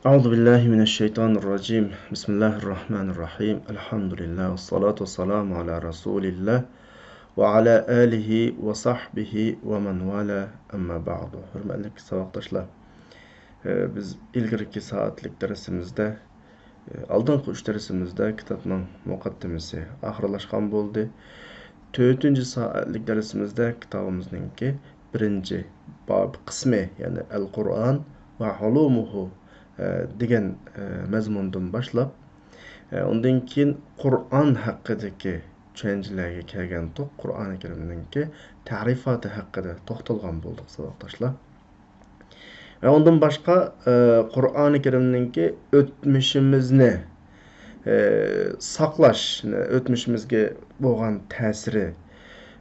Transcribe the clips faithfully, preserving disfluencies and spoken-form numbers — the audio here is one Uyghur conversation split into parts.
أعوذ بالله من الشيطان الرجيم. بسم الله الرحمن الرحيم. الحمد لله والصلاة والسلام على رسول الله وعلى آله وصحبه ومن والاه. أما بعد. ھۆرمەتلىك ساۋاقداشلار، ئى، بىز ئىلگىرىكى سائەتلىك دەرسىمىزدە، ئى، ئالدىنقى ئۈچ دەرسىمىزدە كىتابنىڭ مۇقەددىمىسى ئاخىرلاشقان بولدى. تۆتىنچى سائەتلىك دەرسىمىزدە كىتابىمىزنىڭكى بىرىنچى باب قىسمى، يەنى ئەل قۇرئان ۋە ئۇلۇمۇھۇ، ئە، دېگەن، ئە، مەزمۇندىن باشلاپ، ئە، ئۇندىن كېيىن قۇرئان ھەققىدىكى چۈشەنچىلەرگە كەلگەنتۇق. قۇرئانى كەرىمنىڭكى تەرىپاتى ھەققىدە توختالغان بولدۇق، ساۋاقداشلار. ۋە ئۇندىن باشقا، ئە، قۇرئانى كەرىمنىڭكى ئۆتمۈشىمىزنى، ئە، ساقلاش، ئۆتمۈشىمىزگە بولغان تەسىرى،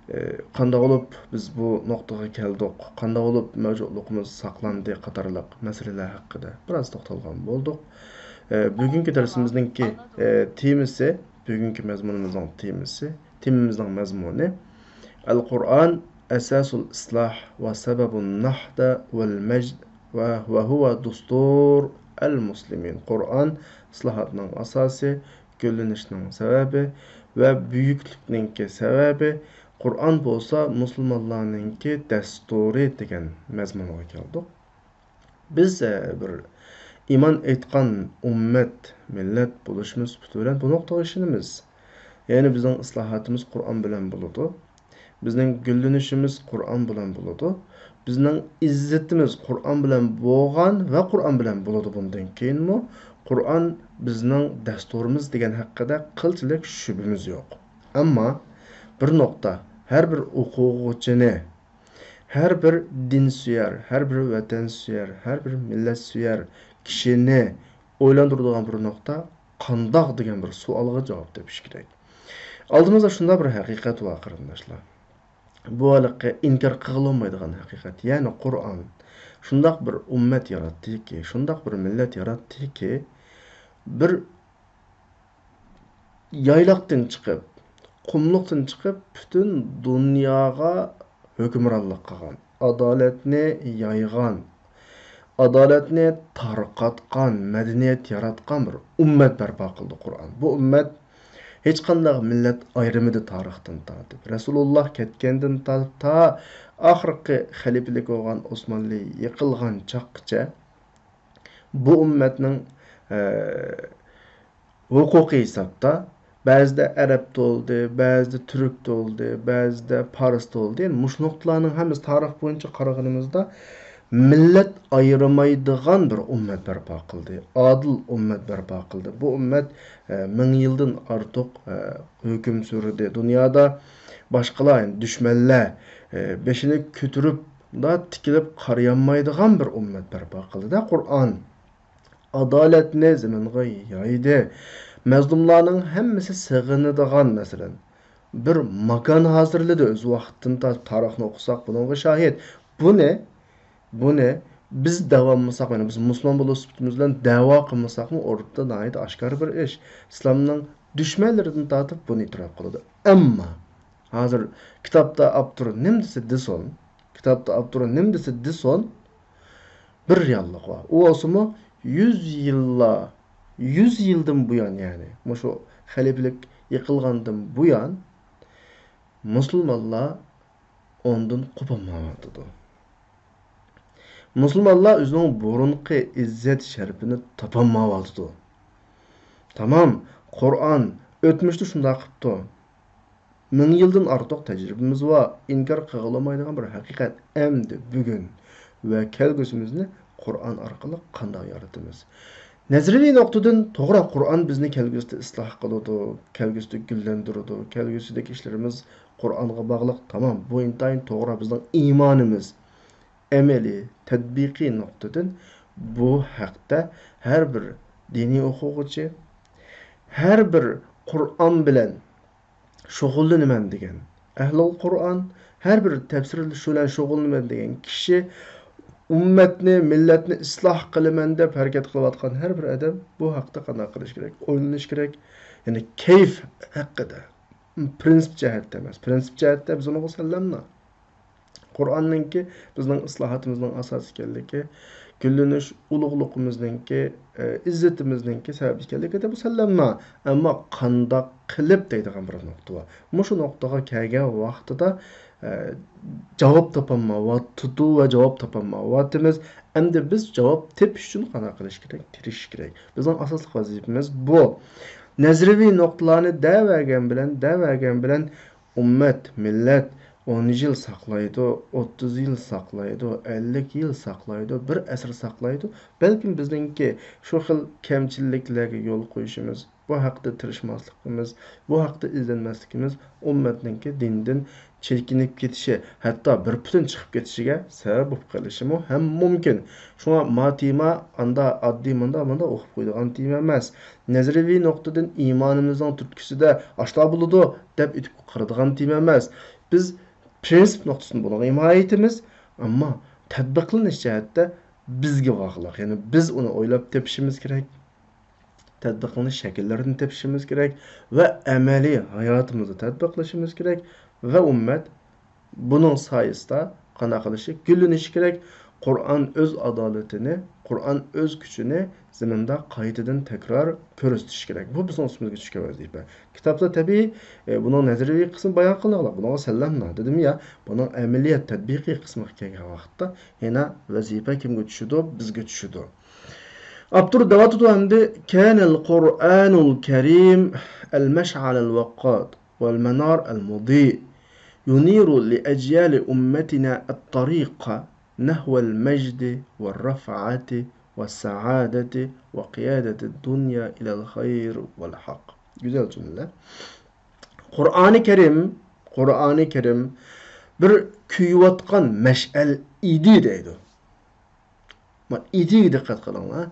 ئى، قانداق بولۇپ بىز بۇ نۇقتىغا كەلدۇق، قانداق بولۇپ مەۋجۇتلۇقىمىز ساقلاندى قاتارلىق مەسىلىلەر ھەققىدە بىراز توختالغان بولدۇق. ئى، بۈگۈنكى دەرسىمىزنىڭكى، ئى، تېمىسى، بۈگۈنكى مەزمۇنىمىزنىڭ تېمىسى، تېمىمىزنىڭ مەزمۇنى، القرآن أساس الإصلاح وسبب النهضة والمجد وهو دستور المسلمين. قۇرئان ئىسلاھاتنىڭ ئاساسى، گۈللىنىشنىڭ سەۋەبى ۋە بۈيۈكلۈكنىڭكى سەۋەبى، قۇرئان بولسا مۇسۇلمانلارنىڭكى دەستۇرى دېگەن مەزمۇنغا كەلدۇق. بىز، ئە، بىر ئىمان ئېيتقان ئۈممەت، مىللەت بولۇشىمىز سۈپىتى بىلەن بۇ نۇقتىغا ئىشىنىمىز. يەنى بىزنىڭ ئىسلاھاتىمىز قۇرئان بىلەن بولىدۇ. بىزنىڭ گۈللىنىشىمىز قۇرئان بىلەن بولىدۇ. بىزنىڭ ئىززىتىمىز قۇرئان بىلەن بولغان ۋە قۇرئان بىلەن بولىدۇ بۇندىن كېيىنمۇ. قۇرئان بىزنىڭ دەستۇرىمىز دېگەن ھەققىدە قىلچىلىك شۈبھىمىز يوق. ئەمما بىر نۇقتا، ھەر بىر ئوقۇغۇچىنى، ھەر بىر دىنسۆيەر، ھەر بىر ۋەتەنسۆيەر، ھەر بىر مىللەتسۆيەر كىشىنى ئويلاندۇرىدىغان بىر نۇقتا، قانداق دېگەن بىر سوئالغا جاۋاب تېپىش كېرەك. ئالدىمىزدا شۇنداق بىر ھەقىقەت بار، قېرىنداشلار. بۇ ھېلىقى ئىنكار قىلغىلى بولمايدىغان ھەقىقەت. يەنى قۇرئان شۇنداق بىر ئۈممەت ياراتتىكى، شۇنداق بىر مىللەت ياراتتىكى، بىر يايلاقتىن چىقىپ، قۇملۇقتىن چىقىپ، پۈتۈن دۇنياغا ھۆكۈمرانلىق قىلغان، ئادالەتنى يايغان، ئادالەتنى تارقاتقان، مەدەنىيەت ياراتقان بىر ئۈممەت بەرپا قىلدى قۇرئان. بۇ ئۈممەت ھېچقانداق مىللەت ئايرىمىدى تارىختىن تارتىپ. رەسۇلۇللا كەتكەندىن تارتىپ تا ئاخىرقى خەلىپىلىك بولغان ئوسمانلى يىقىلغان چاغقىچە بۇ ئۈممەتنىڭ، ئە، ھوقۇقى ھېسابتا بەزىدە ئەرەب تولدى، بەزىدە تۈرك تولدى، بەزىدە پارس تولدى. يەنى مۇشۇ نۇقتىلارنىڭ ھەممىسى تارىخ بويىچە قارىغىنىمىزدا مىللەت ئايرىمايدىغان بىر ئۈممەت بەرپا قىلدى. ئادىل ئۈممەت بەرپا قىلدى. بۇ ئۈممەت، ئە، مىڭ يىلدىن ئارتۇق، ئە، ھۆكۈم سۈردى. دۇنيادا باشقىلار، يەنى دۈشمەنلەر، ئە، بېشىنى كۆتۈرۈپ، مۇنداق تىكىلىپ قارىيالمايدىغان بىر ئۈممەت بەرپا قىلدى-دە قۇرئان. ئادالەتنى زېمىنغا يايدى. مەزلۇملارنىڭ ھەممىسى سېغىنىدىغان، مەسىلەن، بىر ماكان ھازىرلىدى. ئۆز ۋاقتىدىن تارتىپ تارىخنى ئوقۇساق، بۇنىڭغا شاھىت. بۇنى، بۇنى بىز دەۋالمىساق، يەنى بىز مۇسۇلمان بولۇش سۈپىتىمىز بىلەن دەۋا قىلمىساقمۇ، ئورتىدا ناھايىتى ئاشكارا بىر ئىش. ئىسلامنىڭ دۈشمەنلىرىدىن تارتىپ بۇنى ئېتىراپ قىلىدۇ. ئەمما ھازىر كىتابتا ئاپتور نېمە دېسە دېسۇن، كىتابتا ئاپتور نېمە دېسە دېسۇن، بىر رېئاللىق بار. ئۇ بولسىمۇ يۈز يىللار، يۈز يىلدىن بۇيان، يەنى مۇشۇ خەلىپىلىك يىقىلغاندىن بۇيان مۇسۇلمانلار ئۇنىڭدىن قوپالمايۋاتىدۇ. مۇسۇلمانلار ئۆزىنىڭ بۇرۇنقى ئىززەت شەرىپىنى تاپالمايۋاتىدۇ. تامام، قۇرئان ئۆتمۈشتە شۇنداق قىپتۇ. مىڭ يىلدىن ئارتۇق تەجرىبىمىز بار. ئىنكار قىلغىلى بولمايدىغان بىر ھەقىقەت. ئەمدى بۈگۈن ۋە كەلگۈسىمىزنى قۇرئان ئارقىلىق قانداق يارىتىمىز؟ نەزەرىيەۋى نۇقتىدىن توغرا، قۇرئان بىزنى كەلگۈسىدە ئىسلاھ قىلىدۇ، كەلگۈسىدە گۈللەندۈرىدۇ، كەلگۈسىدىكى ئىشلىرىمىز قۇرئانغا باغلىق. تامام، بۇ ئىنتايىن توغرا، بىزنىڭ ئىمانىمىز. ئەمەلىي، تەتبىقىي نۇقتىدىن بۇ ھەقتە ھەر بىر دىنىي ئوقۇغۇچى، ھەر بىر قۇرئان بىلەن شۇغۇللىنىمەن دېگەن، ئەھلۇل قۇرئان، ھەر بىر تەپسىر بىلەن شۇغۇللىنىمەن دېگەن كىشى، ئۈممەتنى، مىللەتنى ئىسلاھ قىلىمەن دەپ ھەرىكەت قىلىۋاتقان ھەر بىر ئادەم بۇ ھەقتە قانداق قىلىش كېرەك؟ ئويلىنىش كېرەك. يەنى كەيپ ھەققىدە، پرىنسىپ جەھەتتە ئەمەس. پرىنسىپ جەھەتتە بىز ئۇنىڭغا سەللەملا. قۇرئاننىڭكى بىزنىڭ ئىسلاھاتىمىزنىڭ ئاساسى ئىكەنلىكى، گۈللىنىش، ئۇلۇغلۇقىمىزنىڭكى، ئە، ئىززىتىمىزنىڭكى سەۋەب ئىكەنلىكىدە مۇسەللەملا. ئەمما قانداق قىلىپ دەيدىغان بىر نۇقتا بار. مۇشۇ نۇقتىغا كەلگەن ۋاقتىدا، ئە، جاۋاب تاپالمايۋاتىدۇ ۋە جاۋاب تاپالمايۋاتىمىز. ئەمدى بىز جاۋاب تېپىش ئۈچۈن قانداق قىلىش كېرەك؟ تىرىشىش كېرەك. بىزنىڭ ئاساسلىق ۋەزىپىمىز بۇ. نەزەرىيەۋى نۇقتىلارنى دەۋەرگەن بىلەن، دەۋەرگەن بىلەن ئۈممەت، مىللەت ئون يىل ساقلايدۇ، ئوتتۇز يىل ساقلايدۇ، ئەللىك يىل ساقلايدۇ، بىر ئەسىر ساقلايدۇ. بەلكىم بىزنىڭكى شۇ خىل كەمچىلىكلەرگە يول قويۇشىمىز، بۇ ھەقتە تىرىشماسلىقىمىز، بۇ ھەقتە ئىزدەنمەسلىكىمىز ئۈممەتنىڭكى دىندىن چېكىنىپ كېتىشى، ھەتتا بىر پۈتۈن چىقىپ كېتىشىگە سەۋەب بولۇپ قېلىشىمۇ ھەم مۇمكىن. شۇڭا ما تېما ئاندا ئاددىي مۇندا مۇندا ئوقۇپ قويىدىغان تېما ئەمەس. نەزەرىيەۋى نۇقتىدىن ئىمانىمىزنىڭ تۈرتكىسىدە ئاشۇنداق بولىدۇ دەپ ئۆتۈپ قارىدىغان تېما ئەمەس. بىز پىرىنسىپ نۇقتىسىدىن بۇنىڭغا ھىمايە ئېتىمىز، ئەمما تەتبىقلىنىش جەھەتتە بىزگە باغلىق. يەنى بىز ئۇنى ئويلاپ تېپىشىمىز كېرەك. تەتبىقلىنىش شەكىللىرىنى تېپىشىمىز كېرەك ۋە ئەمەلىي ھاياتىمىزدا تەتبىقلىشىمىز كېرەك ۋە ئۈممەت بۇنىڭ سايىسىدا قانداق قىلىشى، گۈللىنىشى كېرەك. قۇرئان ئۆز ئادالىتىنى، قۇرئان ئۆز كۈچىنى زېمىندا قايتىدىن تەكرار كۆرسىتىشى كېرەك. بۇ بىزنىڭ ئۈستىمىزگە چۈشكەن ۋەزىپە. كىتابتا تەبىئىي، ئە، بۇنىڭ نەزەرىيەۋى قىسمى بايان قىلىنغان، بۇنىڭغا سەللەملا دېدىم يا، بۇنىڭ ئەمەلىيەت تەتبىقىي قىسمىغا كەلگەن ۋاقىتتا يەنە ۋەزىپە كىمگە چۈشىدۇ؟ بىزگە چۈشىدۇ. ئاپتور دەۋاتىدۇ ئەمدى، كانەل قۇرئانۇل كەرىم ئەل مەشئەلەل ۋاققاد ۋەل مەنار ئەل مۇدىئ يۇنىرۇ لىئەجيالى ئۇممەتىنا ئەت تارىقە نەھۋەل مەجدى ۋەر رەفئەتى ۋەس سەئادەتى ۋە قىيادەتىد دۇنيا ئىلەل خەير ۋەل ھەق. گۈزەل جۈملە. قۇرئانى كەرىم، قۇرئانى كەرىم بىر كۆيۈۋاتقان مەشئەل ئىدى دەيدۇ. ما ئىدىگە دىققەت قىلىڭلار.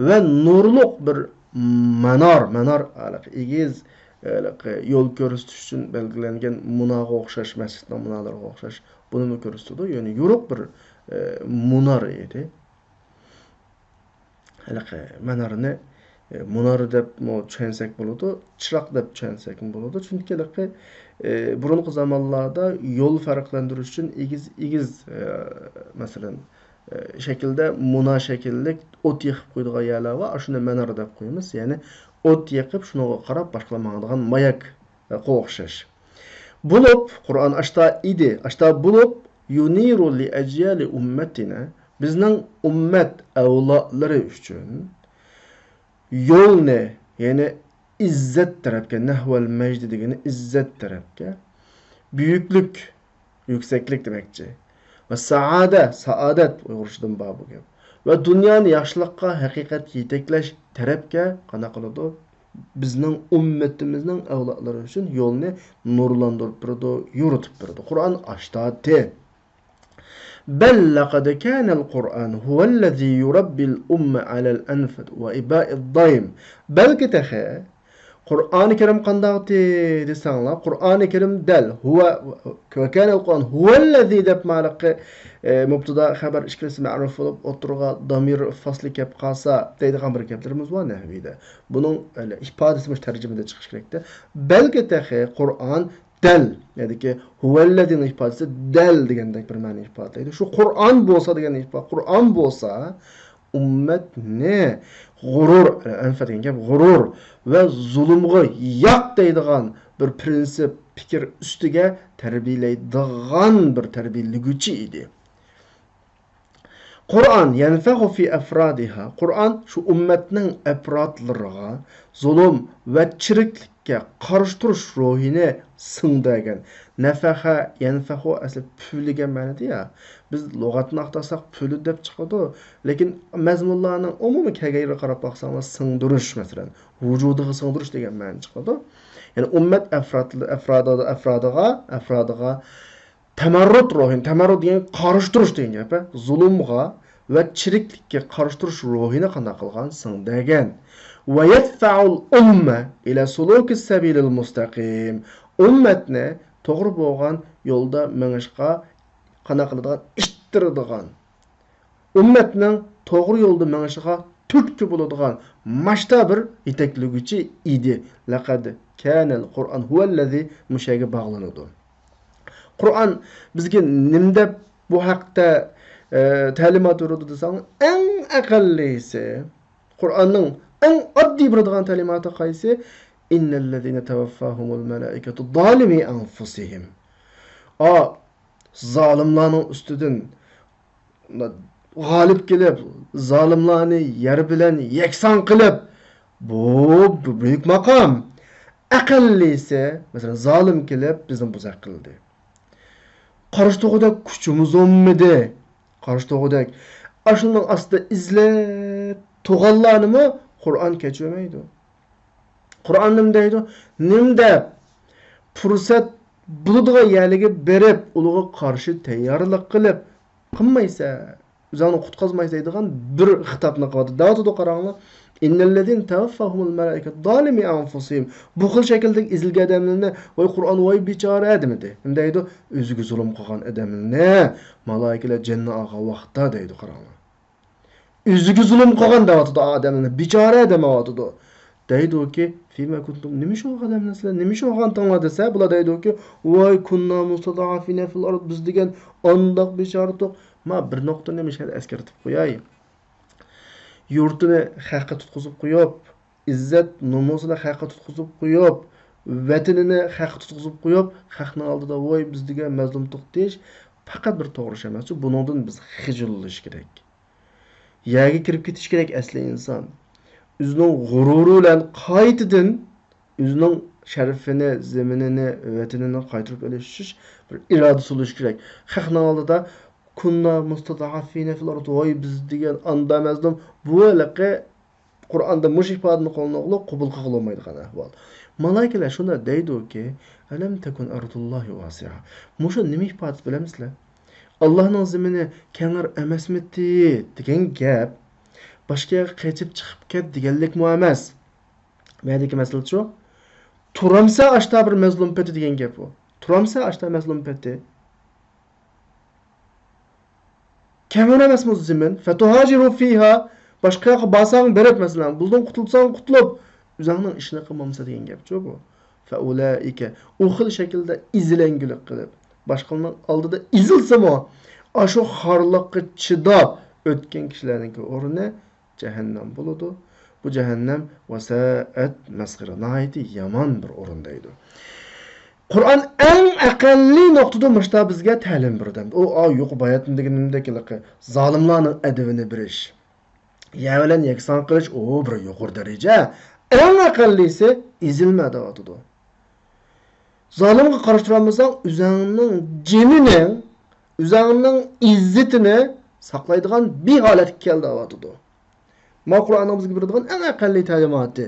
ۋە نۇرلۇق بىر مەنار، مەنار ھېلىقى ئېگىز، ھېلىقى يول كۆرسىتىش ئۈچۈن بەلگىلەنگەن مۇنارغا ئوخشاش، مەسچىتنىڭ مۇنارلىرىغا ئوخشاش، بۇنىمۇ كۆرسىتىدۇ. يەنى يورۇق بىر، ئە، مۇنار ئىدى. ھېلىقى مەنارنى، ئە، مۇنار دەپمۇ چۈشەنسەك بولىدۇ، چىراغ دەپ چۈشەنسەكمۇ بولىدۇ. چۈنكى ھېلىقى، ئە، بۇرۇنقى زامانلاردا يول پەرقلەندۈرۈش ئۈچۈن ئېگىز، ئېگىز، ئە، مەسىلەن، ئە، شەكىلدە مۇنار شەكىللىك ئوت يېقىپ قويىدىغان يەرلەر بار، ئاشۇنى مەنار دەپ قويىمىز. يەنى ئوت يېقىپ، شۇنىڭغا قاراپ باشقىلار ماڭىدىغان ماياكقا ئوخشاش. بولۇپ، قۇرئان ئاشتا ئىدى، ئاشتا بولۇپ، يۇنىرۇ لىئەجيالى ئۇممەتىنا، بىزنىڭ ئۈممەت ئەۋلادلىرى ئۈچۈن يولنى، يەنى ئىززەت تەرەپكە، نەھۋەل مەجدى دېگىنى ئىززەت تەرەپكە، بۈيۈكلۈك، يۈكسەكلىك دېمەكچى. ۋە سائادە، سائادەت، ئۇيغۇرچىدىن بار بۇ گەپ. ۋە دۇنيانى ياخشىلىققا، ھەقىقەتكە يېتەكلەش تەرەپكە قانداق قىلىدۇ؟ بىزنىڭ ئۈممىتىمىزنىڭ ئەۋلادلىرى ئۈچۈن يولنى نۇرلاندۇرۇپ بېرىدۇ، يورۇتۇپ بېرىدۇ. قۇرئان ئاشتاتى. بەل لەقەد كانەل قۇرئان ھۇۋەللەزى يۇرەببىل ئۇممە ئەلەل ئەنفەت ۋە ئىبائىد دايىم. بەلكى تېخى قۇرئانى كەرىم قانداقتى دېسەڭلار، قۇرئانى كەرىم دەل ھۇۋە ۋە كانەل قۇرئان ھۇۋەللەزى دەپ مالىقى، ئە، مۇبتىدا خەبەر ئىككىلىسى مەرۇپ بولۇپ، ئوتتۇرىغا دامىر فاسلى كەپ قالسا دەيدىغان بىر گەپلىرىمىز بار نەھۋىدە. بۇنىڭ، ئە، ئىپادىسى مۇشۇ تەرجىمىدە چىقىشى كېرەكتە. بەلكى تېخى قۇرئان دەل، يەنىكى ھۇۋەللەزىنىڭ ئىپادىسى دەل دېگەندەك بىر مەنىنى ئىپادىلەيدۇ. شۇ قۇرئان بولسا دېگەن ئىپادە، قۇرئان بولسا ئۈممەتنى غۇرۇر، ئەنفە دېگەن گەپ، غۇرۇر ۋە زۇلۇمغا ياق دەيدىغان بىر پىرىنسىپ، پىكىر ئۈستىگە تەربىيەلەيدىغان بىر تەربىيەلىگۈچى ئىدى. قۇرئان يەنفەخۇ فى ئەفرادىھا، قۇرئان شۇ ئۈممەتنىڭ ئەپرادلىرىغا زۇلۇم ۋە چىرىكلىككە قارشى تۇرۇش روھىنى سىڭدۈرگەن. نەفەخە، يەنفەخۇ ئەسلى پۈۋلىگەن مەنىدە يا. بىز لۇغەتنى ئاختارساق پۈۋلىدى دەپ چىقىدۇ. لېكىن مەزمۇنلارنىڭ ئومۇمىي كەلگەن يېرىگە قاراپ باقساڭلار سىڭدۈرۈش، مەسىلەن، ۋۇجۇدىغا سىڭدۈرۈش دېگەن مەنە چىقىدۇ. يەنى ئۈممەت ئەفراد، ئەفرادىغا، ئەفرادىغا، ئەفرادىغا تەمەررۇت روھىنى، تەمەررۇت دېگەن قارشى تۇرۇش دېگەن گەپ، ھە؟ زۇلۇمغا ۋە چىرىكلىككە قارشى تۇرۇش روھىنى قانداق قىلغان؟ سىڭدۈرگەن. ۋە يەدفەئۇل ئۇممە ئىلە سۇلۇكىس سەبىلىل مۇستەقىم. ئۈممەتنى توغرا بولغان يولدا مېڭىشقا قانداق قىلىدىغان؟ ئىتتىرىدىغان. ئۈممەتنىڭ توغرا يولدا مېڭىشىغا تۈرتكە بولىدىغان ماشتا بىر يېتەكلىگۈچى ئىدى. لەقەد كانەل قۇرئان ھۇۋەللەزى مۇشۇ يەرگە باغلىنىدۇ. قۇرئان بىزگە نېمە دەپ بۇ ھەقتە، ئە، تەلىمات بېرىدۇ دېسەڭ، ئەڭ ئەقەللىسى، قۇرئاننىڭ ئەڭ ئاددىي بېرىدىغان تەلىماتى قايسى؟ إن الذين توفاهم الملائكة ظالمي أنفسهم. ئا، زالىملارنىڭ ئۈستىدىن غالىب كېلىپ، زالىملارنى يەر بىلەن يەكسان قىلىپ، بۇ، بۇ بۈيۈك ماقام. ئەقەللىسى، مەسىلەن، زالىم كېلىپ بىزنى بوزەك قىلدى. قارشى تۇرغۇدەك كۈچىمىز بولمىدى. قارشى تۇرغۇدەك. ئاشۇنىڭ ئاستىدا ئىزلەپ تۇرغانلارنىمۇ قۇرئان كەچۈرمەيدۇ. قۇرئان نېمە دەيدۇ؟ نېمە دەپ پۇرسەت بولىدىغان يەرلىرىگە بېرىپ، ئۇلارغا قارشى تەييارلىق قىلىپ، قىلمايسەن، ئۆزۈڭنى قۇتقۇزمايسەن دەيدىغان بىر خىتابنى قىلىۋاتىدۇ. دەۋاتىدۇ، قاراڭلار. إن الذين توفاهم الملائكة ظالمي أنفسهم. بۇ خىل شەكىلدىكى ئېزىلگەن ئادەملەرنى، ۋاي قۇرئان، ۋاي بىچارە دېمىدى. نېمە دەيدۇ؟ ئۆزىگە زۇلۇم قىلغان ئادەملەرنى مالائىكىلەر جەننەت ئالغان ۋاقىتتا دەيدۇ، قاراڭلار. ئۆزىگە زۇلۇم قىلغان دەۋاتىدۇ ئادەملەرنى، بىچارە دەمەۋاتىدۇ. دەيدۇكى، فيما كنتم، نېمە ئىش بولغان ئادەملەر سىلەر، نېمە ئىش بولغانتىڭلار دېسە، بۇلار دەيدۇكى، ۋاي كنا مستضعفين في الأرض، بىز دېگەن ئانداق بىچارىتۇق. ما بىر نۇقتىنى مۇشۇ يەردە ئەسكەرتىپ قوياي. يۇرتىنى خەققە تۇتقۇزۇپ قويۇپ، ئىززەت نومۇسىنى خەققە تۇتقۇزۇپ قويۇپ، ۋەتىنىنى خەققە تۇتقۇزۇپ قويۇپ، خەقنىڭ ئالدىدا ۋاي بىز دېگەن مەزلۇمتۇق دېيىش پەقەت بىر توغرا ئىش ئەمەس. بۇنىڭدىن بىز خىجىللىنىش كېرەك. يەرگە كىرىپ كېتىش كېرەك ئەسلى ئىنسان. ئۆزىنىڭ غۇرۇرى بىلەن قايتىدىن ئۆزىنىڭ شەرىپىنى، زېمىنىنى، ۋەتىنىنى قايتۇرۇپ ئېلىش بىر ئىرادىسى بولۇشى كېرەك. خەقنىڭ ئالدىدا كنا مستضعفين في الأرض، ۋاي بىز دېگەن ئاندا مەزلۇم، بۇ ھېلىقى قۇرئاندا مۇشۇ ئىپادىنى قوللىنىغۇلۇق قوبۇل قىلغىلى بولمايدىغان ئەھۋال. مالايىكىلەر شۇنداق دەيدۇكى، ئەلەم تەكۇن ئەرزۇللاھى ۋاسىئە. مۇشۇ نېمە ئىپادىسى بىلەمسىلەر؟ ئاللاھنىڭ زېمىنى كەڭرى ئەمەسمىتى دېگەن گەپ، باشقا يەرگە قېچىپ چىقىپ كەت دېگەنلىكمۇ ئەمەس. بۇ يەردىكى مەسىلە شۇ. تۇرامسەن ئاشتا بىر مەزلۇم پېتى دېگەن گەپ ئۇ. تۇرامسەن ئاشتا مەزلۇم پېتى. كەڭرى ئەمەسمۇ زېمىن؟ فتهاجر فيها، باشقا ياققا بارساڭ بېرىپ، مەسىلەن، بۇلدىن قۇتۇلساڭ قۇتۇلۇپ، ئۆزۈڭنىڭ ئىشىنى قىلمامسەن دېگەن گەپچۇ بۇ. فأولئك، ئۇ خىل شەكىلدە ئېزىلەڭگۈلۈك قىلىپ، باشقىلارنىڭ ئالدىدا ئېزىلسىمۇ، ئاشۇ خارلىققا چىداپ ئۆتكەن كىشىلەرنىڭكى ئورنى جەھەننەم بولىدۇ. بۇ جەھەننەم، وساءت مصيرا، ناھايىتى يامان بىر ئورۇن دەيدۇ. قۇرئان ئەڭ ئەقەللىي نۇقتىدا مۇشتا بىزگە تەلىم بېرىدۇ. ئۇ، ئا، يۇقىرى باياتىن دېگىنىمدەك، ھېلىقى زالىملارنىڭ ئەدىۋىنى بېرىش، يەر بىلەن يەكسان قىلىش، ئۇ بىر يۇقىرى دەرىجە. ئەڭ ئەقەللىسى ئېزىلمە دەۋاتىدۇ. زالىمغا قارشى تۇرالمىساڭ، ئۆزۈڭنىڭ جېنىنىڭ، ئۆزۈڭنىڭ ئىززىتىنى ساقلايدىغان بىر ھالەتكە كەل دەۋاتىدۇ. ما قۇرئاننىڭ بىزگە بېرىدىغان ئەڭ ئەقەللىي تەلىماتى.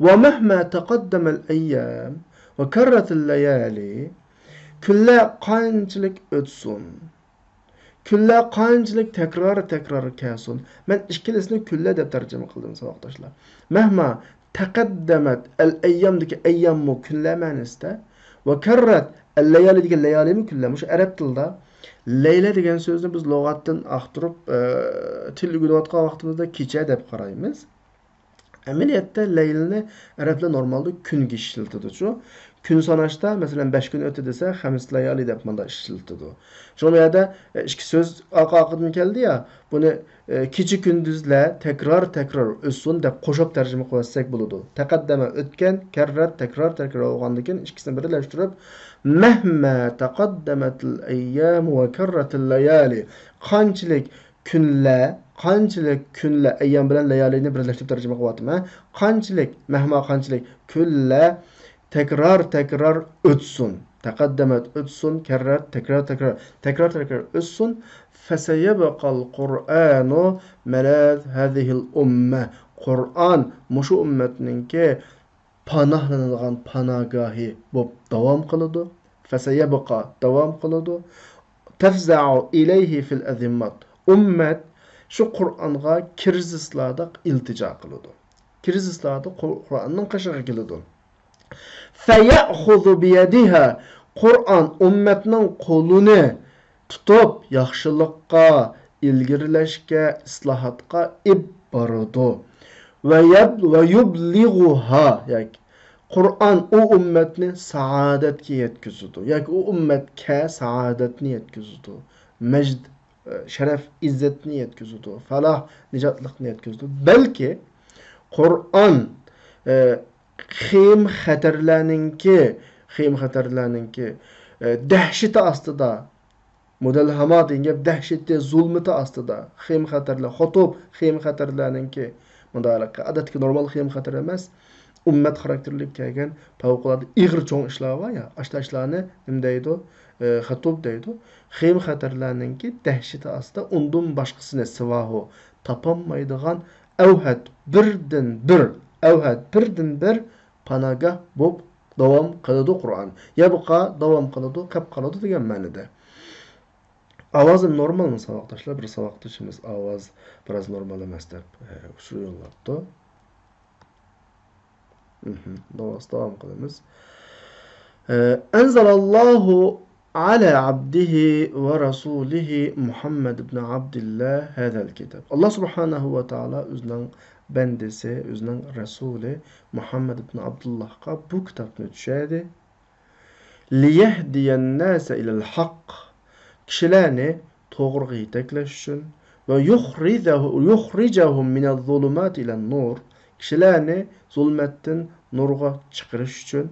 ومهما تقدم الأيام وكرت الليالي، كۈنلەر قانچىلىك ئۆتسۇن، كۈنلەر قانچىلىك تەكرار-تەكرار كەلسۇن. مەن ئىككىلىسىنى كۈنلەر دەپ تەرجىمە قىلدىم، ساۋاقداشلار. مهما تقدمت الأيام دىكى ئەيياممۇ كۈنلەر مەنىسىدە. وكرت الليالي دىكى ليالىمۇ كۈنلەر. مۇشۇ ئەرەب تىلىدا لەيلە دېگەن سۆزنى بىز لۇغەتتىن ئاختۇرۇپ، ئە، تىل ئۆگىنىۋاتقان ۋاقتىمىزدا كېچە دەپ قارايمىز. ئەمەلىيەتتە لەيلىنى ئەرەبلەر نورمالدا كۈنگە ئىشلىتىدۇچۇ. كۈن ساناشتا، مەسىلەن، بەش كۈن ئۆتتى دېسە، خەمس لەيالى دەپ مۇنداق ئىشلىتىدۇ. شۇڭا بۇ يەردە، ئە، ئىككى سۆز ئارقا-ئارقىدىن كەلدى يا، بۇنى، ئە، كېچە-كۈندۈزلەر تەكرار-تەكرار ئۆتسۇن دەپ قوشۇپ تەرجىمە قىلىۋەتسەك بولىدۇ. تەقەددەمە ئۆتكەن، كەررەت تەكرار-تەكرار بولغاندىن كېيىن ئىككىسىنى بىرلەشتۈرۈپ، مهما تقدمت الأيام وكرت الليالي، قانچىلىك كۈنلەر، قانچىلىك كۈنلەر، ئەييام بىلەن لەيالىنى بىرلەشتۈرۈپ تەرجىمە قىلىۋاتىمەن. قانچىلىك، مهما قانچىلىك كۈنلەر تەكرار-تەكرار ئۆتسۇن. تەقەددەمەت ئۆتسۇن، كەررەت تەكرار-تەكرار، تەكرار-تەكرار ئۆتسۇن. فسيبقى القرآن ملاذ هذه الأمة. قۇرئان مۇشۇ ئۈممەتنىڭكى پاناھلىنىدىغان پاناھگاھى بولۇپ داۋام قىلىدۇ. فسيبقى، داۋام قىلىدۇ. تفزع إليه في الأزمات. ئۈممەت شۇ قۇرئانغا كىرىزىسلاردا ئىلتىجا قىلىدۇ. كىرىزىسلاردا قۇر-، قۇرئاننىڭ قېشىغا كېلىدۇ. فيأخذ بيدها. قۇرئان ئۈممەتنىڭ قولىنى تۇتۇپ، ياخشىلىققا، ئىلگىرىلەشكە، ئىسلاھاتقا ئېلىپ بارىدۇ. ويب-، ويبلغها، ياكى قۇرئان ئۇ ئۈممەتنى سائادەتكە يەتكۈزىدۇ، ياكى ئۇ ئۈممەتكە سائادەتنى يەتكۈزىدۇ. مەجد، ئە، شەرەپ، ئىززەتنى يەتكۈزىدۇ، پالاھ، نىجاتلىقنى يەتكۈزىدۇ. بەلكى قۇرئان، ئە، خېيىم-خەتەرلەرنىڭكى، خېيىم-خەتەرلەرنىڭكى، ئە، دەھشىتى ئاستىدا، مۇدەلھەما دېگەن گەپ، دەھشىتى، زۇلمىتى ئاستىدا، خېيىم-خەتەرلەر، خوتۇپ، خېيىم-خەتەرلەرنىڭكى، مۇنداق ئادەتتىكى نورمال خېيىم-خەتەر ئەمەس، ئۈممەت خاراكتېرلىك كەلگەن پەۋقۇلئاددە ئېغىر چوڭ ئىشلار بار يا، ئاشۇنداق ئىشلارنى نېمە دەيدۇ؟ ئە، خوتۇپ دەيدۇ. خېيىم-خەتەرلەرنىڭكى دەھشىتى ئاستىدا ئۇندىن باشقىسىنى، سىۋاھۇ، تاپالمايدىغان ئەۋھەد بىردىن بىر، ئەۋھەد بىردىن بىر پاناگاھ بولۇپ داۋام قىلىدۇ قۇرئان. يەبقا، داۋام قىلىدۇ، قېلىپ قالىدۇ دېگەن مەنىدە. ئاۋازىم نورمالمۇ ساۋاقداشلار؟ بىر ساۋاقدىشىمىز ئاۋاز بىراز نورمال ئەمەس دەپ، ئە، ئۇچۇر يوللاپتۇ. مھم، داۋاس-، داۋام قىلىمىز. ئە، أنزل الله على عبده ورسوله محمد بن عبد الله هذا الكتاب. ئاللا سۇبھانەھۇ ۋە تائالا ئۆزىنىڭ بەندىسى، ئۆزىنىڭ رەسۇلى مۇھەممەد ئىبن ئابدۇللاھقا بۇ كىتابنى چۈشۈردى. ليهدي الناس إلى الحق، كىشىلەرنى توغرىغا يېتەكلەش ئۈچۈن، ۋە يۇخرىجەھۇ-، يۇخرىجەھۇم مىنەز زۇلۇماتى ئىلەن نۇر، كىشىلەرنى زۇلمەتتىن نۇرغا چىقىرىش ئۈچۈن،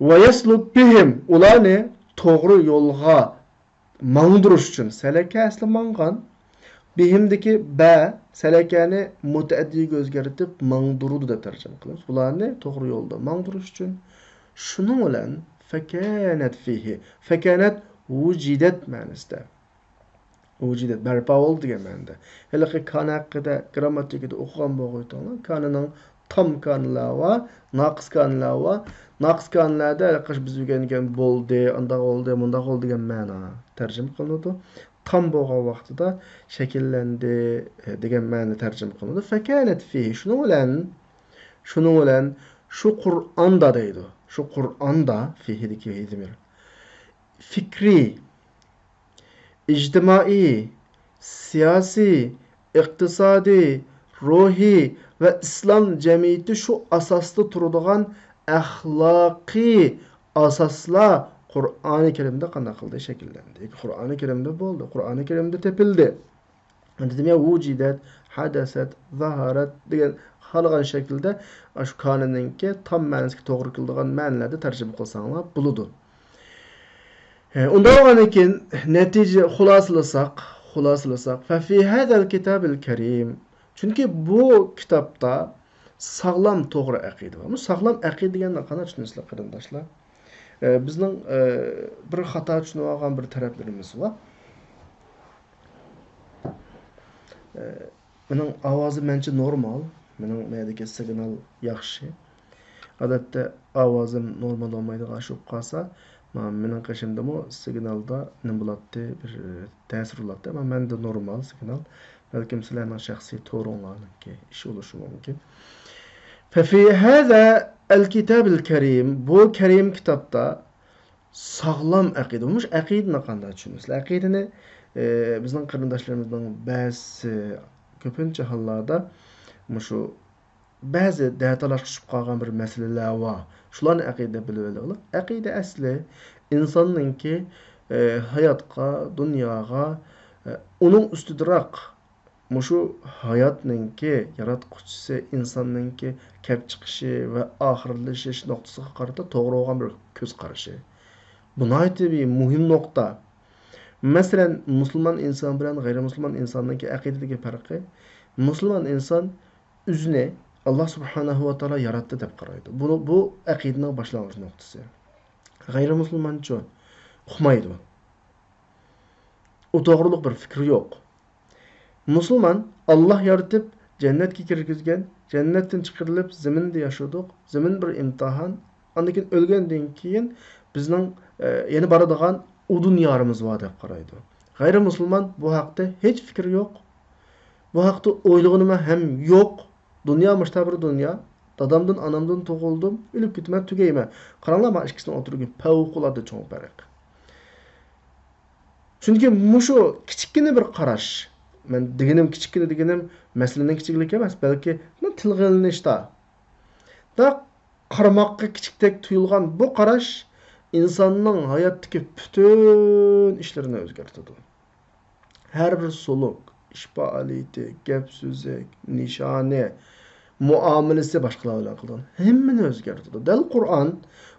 ۋە يەسلۇك بىھىم، ئۇلارنى توغرا يولغا ماڭدۇرۇش ئۈچۈن، سەلەكە ئەسلى ماڭغان. بىھىمدىكى بە سەلەكەنى مۇتەئەددىگە ئۆزگەرتىپ ماڭدۇرىدۇ دەپ تەرجىمە قىلىمىز. بۇلارنى توغرا يولدا ماڭدۇرۇش ئۈچۈن. شۇنىڭ بىلەن فەكەنەت فىھى. فەكەنەت ۋۇجىدەت مەنىسىدە. ۋۇجىدەت بەرپا بولدى دېگەن مەنىدە. ھېلىقى كان ھەققىدە گىرامماتىكىدا ئوقۇغان بولغۇيتۇڭلار. كانىنىڭ تام كانىلار بار، ناقىس كانىلار بار. ناقىس كانىلاردا ھېلىقى بىز ئۆگەنگەن بولدى، ئانداق بولدى، مۇنداق بولدى دېگەن مەنا تەرجىمە قىلىنىدۇ. تام بولغان ۋاقتىدا شەكىللەندى، ئە، دېگەن مەنىدە تەرجىمە قىلىنىدۇ. فەكەنەت فىھى، شۇنىڭ بىلەن، شۇنىڭ بىلەن شۇ قۇرئاندا دەيدۇ. شۇ قۇرئاندا، فىھىدىكى ھى زېمىر، فىكرىي، ئىجتىمائىي، سىياسىي، ئىقتىسادىي، روھىي ۋە ئىسلام جەمئىيىتى شۇ ئاساستا تۇرىدىغان ئەخلاقىي ئاساسلار قۇرئانى كەرىمدە قانداق قىلدى؟ شەكىللەندى. ياكى قۇرئانى كەرىمدە بولدى، قۇرئانى كەرىمدە تېپىلدى. دېدىم يا، ۋۇجىدەت، ھەدەسەت، زاھارەت دېگەن خالىغان شەكىلدە ئاشۇ كانىنىڭكى تام مەنىسىگە توغرا كېلىدىغان مەنىلەردە تەرجىمە قىلساڭلار بولىدۇ. ھە، ئۇنداق بولغاندىن كېيىن نەتىجە خۇلاسىلىساق، خۇلاسىلىساق، فەفى ھەزەل كىتابىل كەرىم. چۈنكى بۇ كىتابتا ساغلام، توغرا ئەقىدە بار. بۇ ساغلام ئەقىدە دېگەننى قانداق چۈشىنىسىلەر، قېرىنداشلار؟ ئە، بىزنىڭ، ئە، بىر خاتا چۈشىنىۋالغان بىر تەرەپلىرىمىز بار. ئە، مېنىڭ ئاۋازىم مەنچە نورمال. مېنىڭ مەيەردىكى سىگنال ياخشى. ئادەتتە ئاۋازىم نورمال بولمايدىغان ئىش بولۇپ قالسا، ما-، مېنىڭ قېشىمدىمۇ سىگنالدا نېمە بولاتتى، بىر، ئە، تەسىر بولاتتى. ئەمما مەندە نورمال سىگنال. بەلكىم سىلەرنىڭ شەخسىي تورۇڭلارنىڭكى ئىشى بولۇشى مۇمكىن. فەفى ھەزەل كىتابىل كەرىم، بۇ كەرىم كىتابتا ساغلام ئەقىدە. مۇشۇ ئەقىدىنى قانداق چۈشىنىسىلەر؟ ئەقىدىنى، ئى، بىزنىڭ قېرىنداشلىرىمىزنىڭ بەزىسى كۆپىنچە ھاللاردا مۇشۇ بەزى دەتالاشقا چۈشۈپ قالغان بىر مەسىلىلەر بار. شۇلارنى ئەقىدە دەپ بىلىۋېلىڭلار. ئەقىدە ئەسلى ئىنساننىڭكى، ئى، ھاياتقا، دۇنياغا، ئى، ئۇنىڭ ئۈستىدىراق مۇشۇ ھاياتنىڭكى ياراتقۇچىسى، ئىنساننىڭكى كەپ چىقىشى ۋە ئاخىرلىشىش نۇقتىسىغا قارىتا توغرا بولغان بىر كۆز قارىشى. بۇ ناھايىتى بىر مۇھىم نۇقتا. مەسىلەن، مۇسۇلمان ئىنسان بىلەن غەيرىي مۇسۇلمان ئىنساننىڭكى ئەقىدىدىكى پەرقى، مۇسۇلمان ئىنسان ئۆزىنى ئاللا سۇبھانەھۇ ۋە تائالا ياراتتى دەپ قارايدۇ. بۇ، بۇ ئەقىدىنىڭ باشلانغۇچ نۇقتىسى. غەيرىي مۇسۇلمانچۇ؟ ئۇقمايدۇ. ئۇ توغرۇلۇق بىر پىكرى يوق. مۇسۇلمان، ئاللا يارىتىپ، جەننەتكە كىرگۈزگەن، جەننەتتىن چىقىرىلىپ، زېمىندا ياشىدۇق، زېمىن بىر ئىمتىھان، ئاندىن كېيىن ئۆلگەندىن كېيىن بىزنىڭ، ئە، يەنە بارىدىغان ئۇ دۇنيارىمىز بار دەپ قارايدۇ. غەيرىي مۇسۇلمان بۇ ھەقتە ھېچ پىكرى يوق. بۇ ھەقتە ئويلىغىنىمۇ ھەم يوق. دۇنيا مۇشتا بىر دۇنيا. دادامدىن، ئانامدىن تۇغۇلدۇم، ئۆلۈپ كېتىمەن، تۈگەيمەن. قاراڭلار، مانا ئىككىسىنىڭ ئوتتۇرىدىكى پەۋقۇلئاددە چوڭ پەرق. چۈنكى مۇشۇ كىچىككىنە بىر قاراش، مەن دېگىنىم كىچىككىنە دېگىنىم مەسىلىنىڭ كىچىكلىكى ئەمەس، بەلكى مۇنۇ تىلغا ئېلىنىشتا، دا قارىماققا كىچىكتەك تۇيۇلغان بۇ قاراش ئىنساننىڭ ھاياتتىكى پۈتۈن ئىشلىرىنى ئۆزگەرتىدۇ. ھەر بىر سولۇق، ئىش پائالىيىتى، گەپ سۆزى، نىشانى، مۇئامىلىسى باشقىلار بىلەن قىلىدىغان ھەممىنى ئۆزگەرتىدۇ. دەل قۇرئان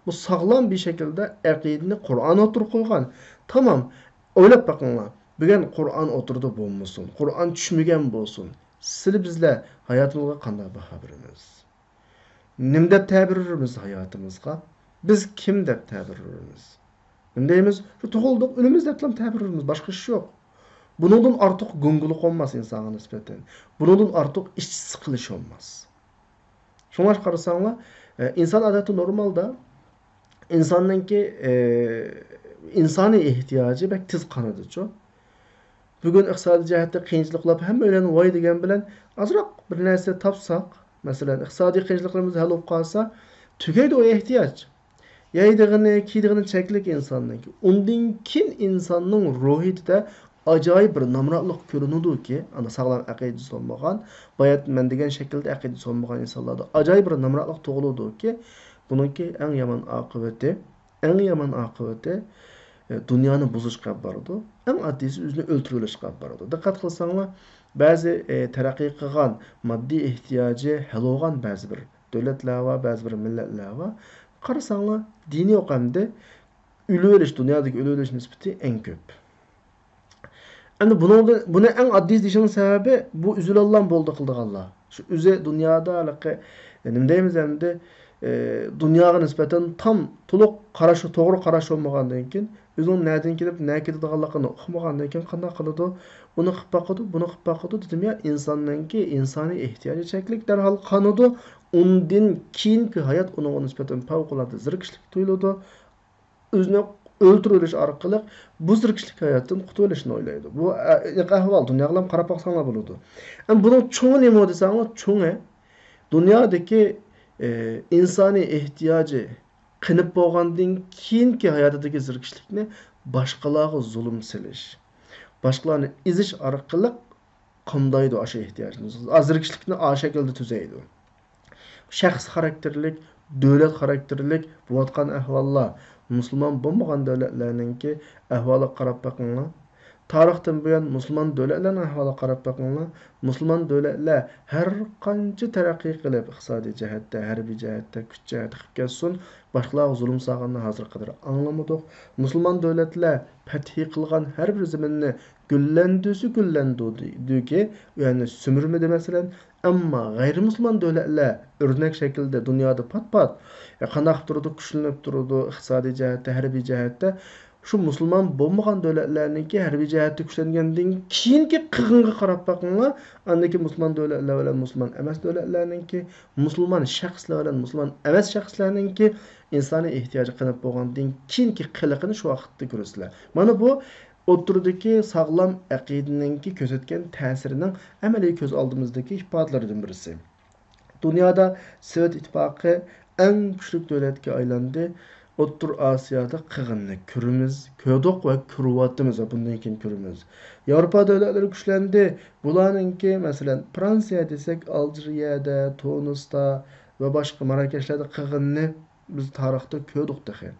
بۇ ساغلام بىر شەكىلدە ئەقىدىنى قۇرئان ئوتتۇرىغا قويغان. تامام. ئويلاپ بېقىڭلار. بۈگۈن قۇرئان ئوتتۇرىدا بولمىسۇن، قۇرئان چۈشمىگەن بولسۇن. سىلى بىزلەر ھاياتىمىزغا قانداق باھا بېرىمىز؟ نېمە دەپ تەبىر بېرىمىز ھاياتىمىزغا؟ بىز كىم دەپ تەبىر بېرىمىز؟ نېمە دەيمىز؟ شۇ تۇغۇلدۇق، ئۆلىمىز دەپلا تەبىر بېرىمىز. باشقا ئىش يوق. بۇنىڭدىن ئارتۇق گۇڭگىلىق بولماس ئىنسانغا نىسبەتەن. بۇنىڭدىن ئارتۇق ئىچ سىقىلىش بولماس. شۇڭلاشقا قارىساڭلار، ئە، ئىنسان ئادەتتە نورمالدا ئىنساننىڭكى، ئە، ئىنسانىي ئېھتىياجى بەك تېز قانىدىچۇ. بۈگۈن ئىقتىسادىي جەھەتتە قىيىنچىلىقلاپ ھەممەيلەن ۋاي دېگەن بىلەن ئازراق بىر نەرسە تاپساق، مەسىلەن، ئىقتىسادىي قىيىنچىلىقلىرىمىز ھەل بولۇپ قالسا، تۈگەيدۇ ئۇ ئېھتىياج. يەيدىغىنى، كىيىدىغىنى چەكلىك ئىنساننىڭكى. ئۇندىن كېيىن ئىنساننىڭ روھىيىتىدە ئاجايىپ بىر نامراتلىق كۆرۈنىدۇكى، ئانا ساغلام ئەقىدىسى بولمىغان، بايا مەن دېگەن شەكىلدە ئەقىدىسى بولمىغان ئىنسانلاردا ئاجايىپ بىر نامراتلىق تۇغۇلىدۇكى، بۇنىڭكى ئەڭ يامان ئاقىۋىتى، ئەڭ يامان ئاقىۋىتى، ئە، دۇنيانى بۇزۇشقا ئەپ بارىدۇ. ئەڭ ئاددىيسى ئۆزىنى ئۆلتۈرۈۋېلىشقا ئەپ بارىدۇ. دىققەت قىلساڭلار، بەزى، ئە، تەرەققىي قىلغان ماددىي ئېھتىياجى ھەل بولغان بەزى بىر دۆلەتلەر بار، بەزى بىر مىللەتلەر بار. قارىساڭلار، دىنى يوق ئەمدى. ئۆلۈۋېلىش، دۇنيادىكى ئۆلۈۋېلىش نىسبىتى ئەڭ كۆپ. ئەمدى بۇنىڭدىن، بۇنى ئەڭ ئاددىي دېيىشنىڭ سەۋەبى، بۇ ئۆزىلا بولدى قىلىدىغانلار. شۇ ئۆزى دۇنيادا ھېلىقى، نېمە دەيمىز ئەمدى، ئە، دۇنياغا نىسبەتەن تام، تولۇق قاراش، توغرا قاراش بولمىغاندىن كېيىن، ئۆزىنىڭ نەدىن كېلىپ، نەگە كېتىدىغانلىقىنى ئۇقمىغاندىن كېيىن قانداق قىلىدۇ؟ ئۇنى قىلىپ باقىدۇ، بۇنى قىلىپ باقىدۇ دېدىم يا، ئىنساننىڭكى ئىنسانىي ئېھتىياجى چەكلىك، دەرھال قانىدۇ. ئۇندىن كېيىنكى ھايات ئۇنىڭغا نىسبەتەن پەۋقۇلئاددە زېرىكىشلىك تۇيۇلىدۇ. ئۆزىنى ئۆلتۈرۈۋېلىش ئارقىلىق بۇ زېرىكىشلىك ھاياتتىن قۇتۇلۇۋېلىشنى ئويلايدۇ. بۇ ئە-، ئەھۋال دۇنياغىلا قاراپ باقساڭلار بولىدۇ. ئەمما بۇنىڭ چوڭى نېمە دېسەڭلار، چوڭى دۇنيادىكى، ئى، ئىنسانىي ئېھتىياجى قېنىپ بولغاندىن كېيىنكى ھاياتىدىكى زېرىكىشلىكنى باشقىلارغا زۇلۇم سېلىش، باشقىلارنى ئېزىش ئارقىلىق قامدايدۇ ئاشۇ ئېھتىياجنى. ئا، زېرىكىشلىكنى ئاشۇ شەكىلدە تۈزەيدۇ. شەخس خاراكتېرلىك، دۆلەت خاراكتېرلىك بولۇۋاتقان ئەھۋاللار، مۇسۇلمان بولمىغان دۆلەتلەرنىڭكى ئەھۋالىغا قاراپ بېقىڭلار. تارىختىن بۇيان مۇسۇلمان دۆلەتلەرنىڭ ئەھۋالىغا قاراپ بېقىڭلار. مۇسۇلمان دۆلەتلەر ھەر قانچە تەرەققىي قىلىپ، ئىقتىسادىي جەھەتتە، ھەربىي جەھەتتە، كۈچ جەھەتتە قىلىپ كەتسۇن، باشقىلارغا زۇلۇم سالغىنىنى ھازىرغا قەدەر ئاڭلىمىدۇق. مۇسۇلمان دۆلەتلەر پەتھى قىلغان ھەر بىر زېمىننى گۈللەندۈرسە گۈللەندۈردى، ئۇ يەرنى سۈمۈرمىدى، مەسىلەن. ئەمما غەيرىمۇسۇلمان دۆلەتلەر ئۆرنەك شەكىلدە دۇنيادا پات-پات، يا، قانداق قىلىپ تۇرىدۇ، كۈچلىنىپ تۇرىدۇ، ئىقتىسادىي جەھەتتە، ھەربىي جەھەتتە. شۇ مۇسۇلمان بولمىغان دۆلەتلەرنىڭكى ھەربىي جەھەتتە كۈچلەنگەندىن كېيىنكى قىغىنغا قاراپ بېقىڭلار. ئاندىكى مۇسۇلمان دۆلەتلەر بىلەن مۇسۇلمان ئەمەس دۆلەتلەرنىڭكى، مۇسۇلمان شەخسلەر بىلەن مۇسۇلمان ئەمەس شەخسلەرنىڭكى ئىنسانىي ئېھتىياجى قېنىپ بولغاندىن كېيىنكى قىلىقىنى شۇ ۋاقىتتا كۆرىسىلەر. مانا بۇ ئوتتۇرىدىكى ساغلام ئەقىدىنىڭكى كۆرسەتكەن تەسىرىنىڭ ئەمەلىي كۆز ئالدىمىزدىكى ئىپادىلىرىدىن بىرسى. دۇنيادا سوۋېت ئىتتىپاقى ئەڭ كۈچلۈك دۆلەتكە ئايلاندى. ئوتتۇرا ئاسىيادا قىغىننى كۆرىمىز، كۆردۇق ۋە كۆرۈۋاتىمىز ۋە بۇندىن كېيىن كۆرىمىز. ياۋروپا دۆلەتلىرى كۈچلەندى. بۇلارنىڭكى، مەسىلەن، فرانسىيە دېسەك، ئالجىرىيەدە، تۇنىستا ۋە باشقا ماراكەشلەردە قىغىننى بىز تارىختا كۆردۇق تېخى.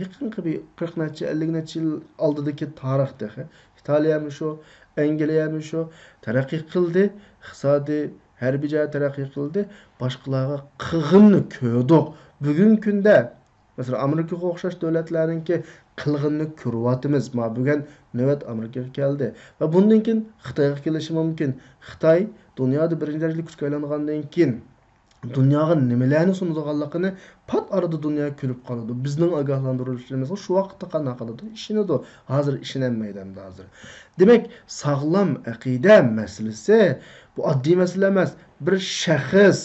يېقىنقى بىر قىرىق نەچچە، ئەللىك نەچچە يىل ئالدىدىكى تارىخ تېخى. ئىتالىيەمۇ شۇ، ئەنگلىيەمۇ شۇ تەرەققىي قىلدى، ئىقتىسادىي، ھەربىي جەھەت تەرەققىي قىلدى. باشقىلارغا قىغىننى كۆردۇق. بۈگۈنكى كۈندە، مەسىلەن، ئامېرىكىغا ئوخشاش دۆلەتلەرنىڭكى قىلغىنىنى كۆرۈۋاتىمىز. ما بۈگۈن نۆۋەت ئامېرىكىغا كەلدى. ۋە بۇندىن كېيىن خىتايغا كېلىشى مۇمكىن. خىتاي دۇنيادا بىرىنچى دەرىجىلىك كۈچكە ئايلانغاندىن كېيىن، دۇنياغا نېمىلەرنى سۇنىدىغانلىقىنى پات ئارىدا دۇنيا كۈلۈپ قالىدۇ. بىزنىڭ ئاگاھلاندۇرۇشلىرىمىزغا شۇ ۋاقىتتا قانداق قىلىدۇ؟ ئىشىنىدۇ. ھازىر ئىشىنەلمەيدۇ ئەمدى ھازىر. دېمەك، ساغلام ئەقىدە مەسىلىسى، بۇ ئاددىي مەسىلە ئەمەس. بىر شەخس،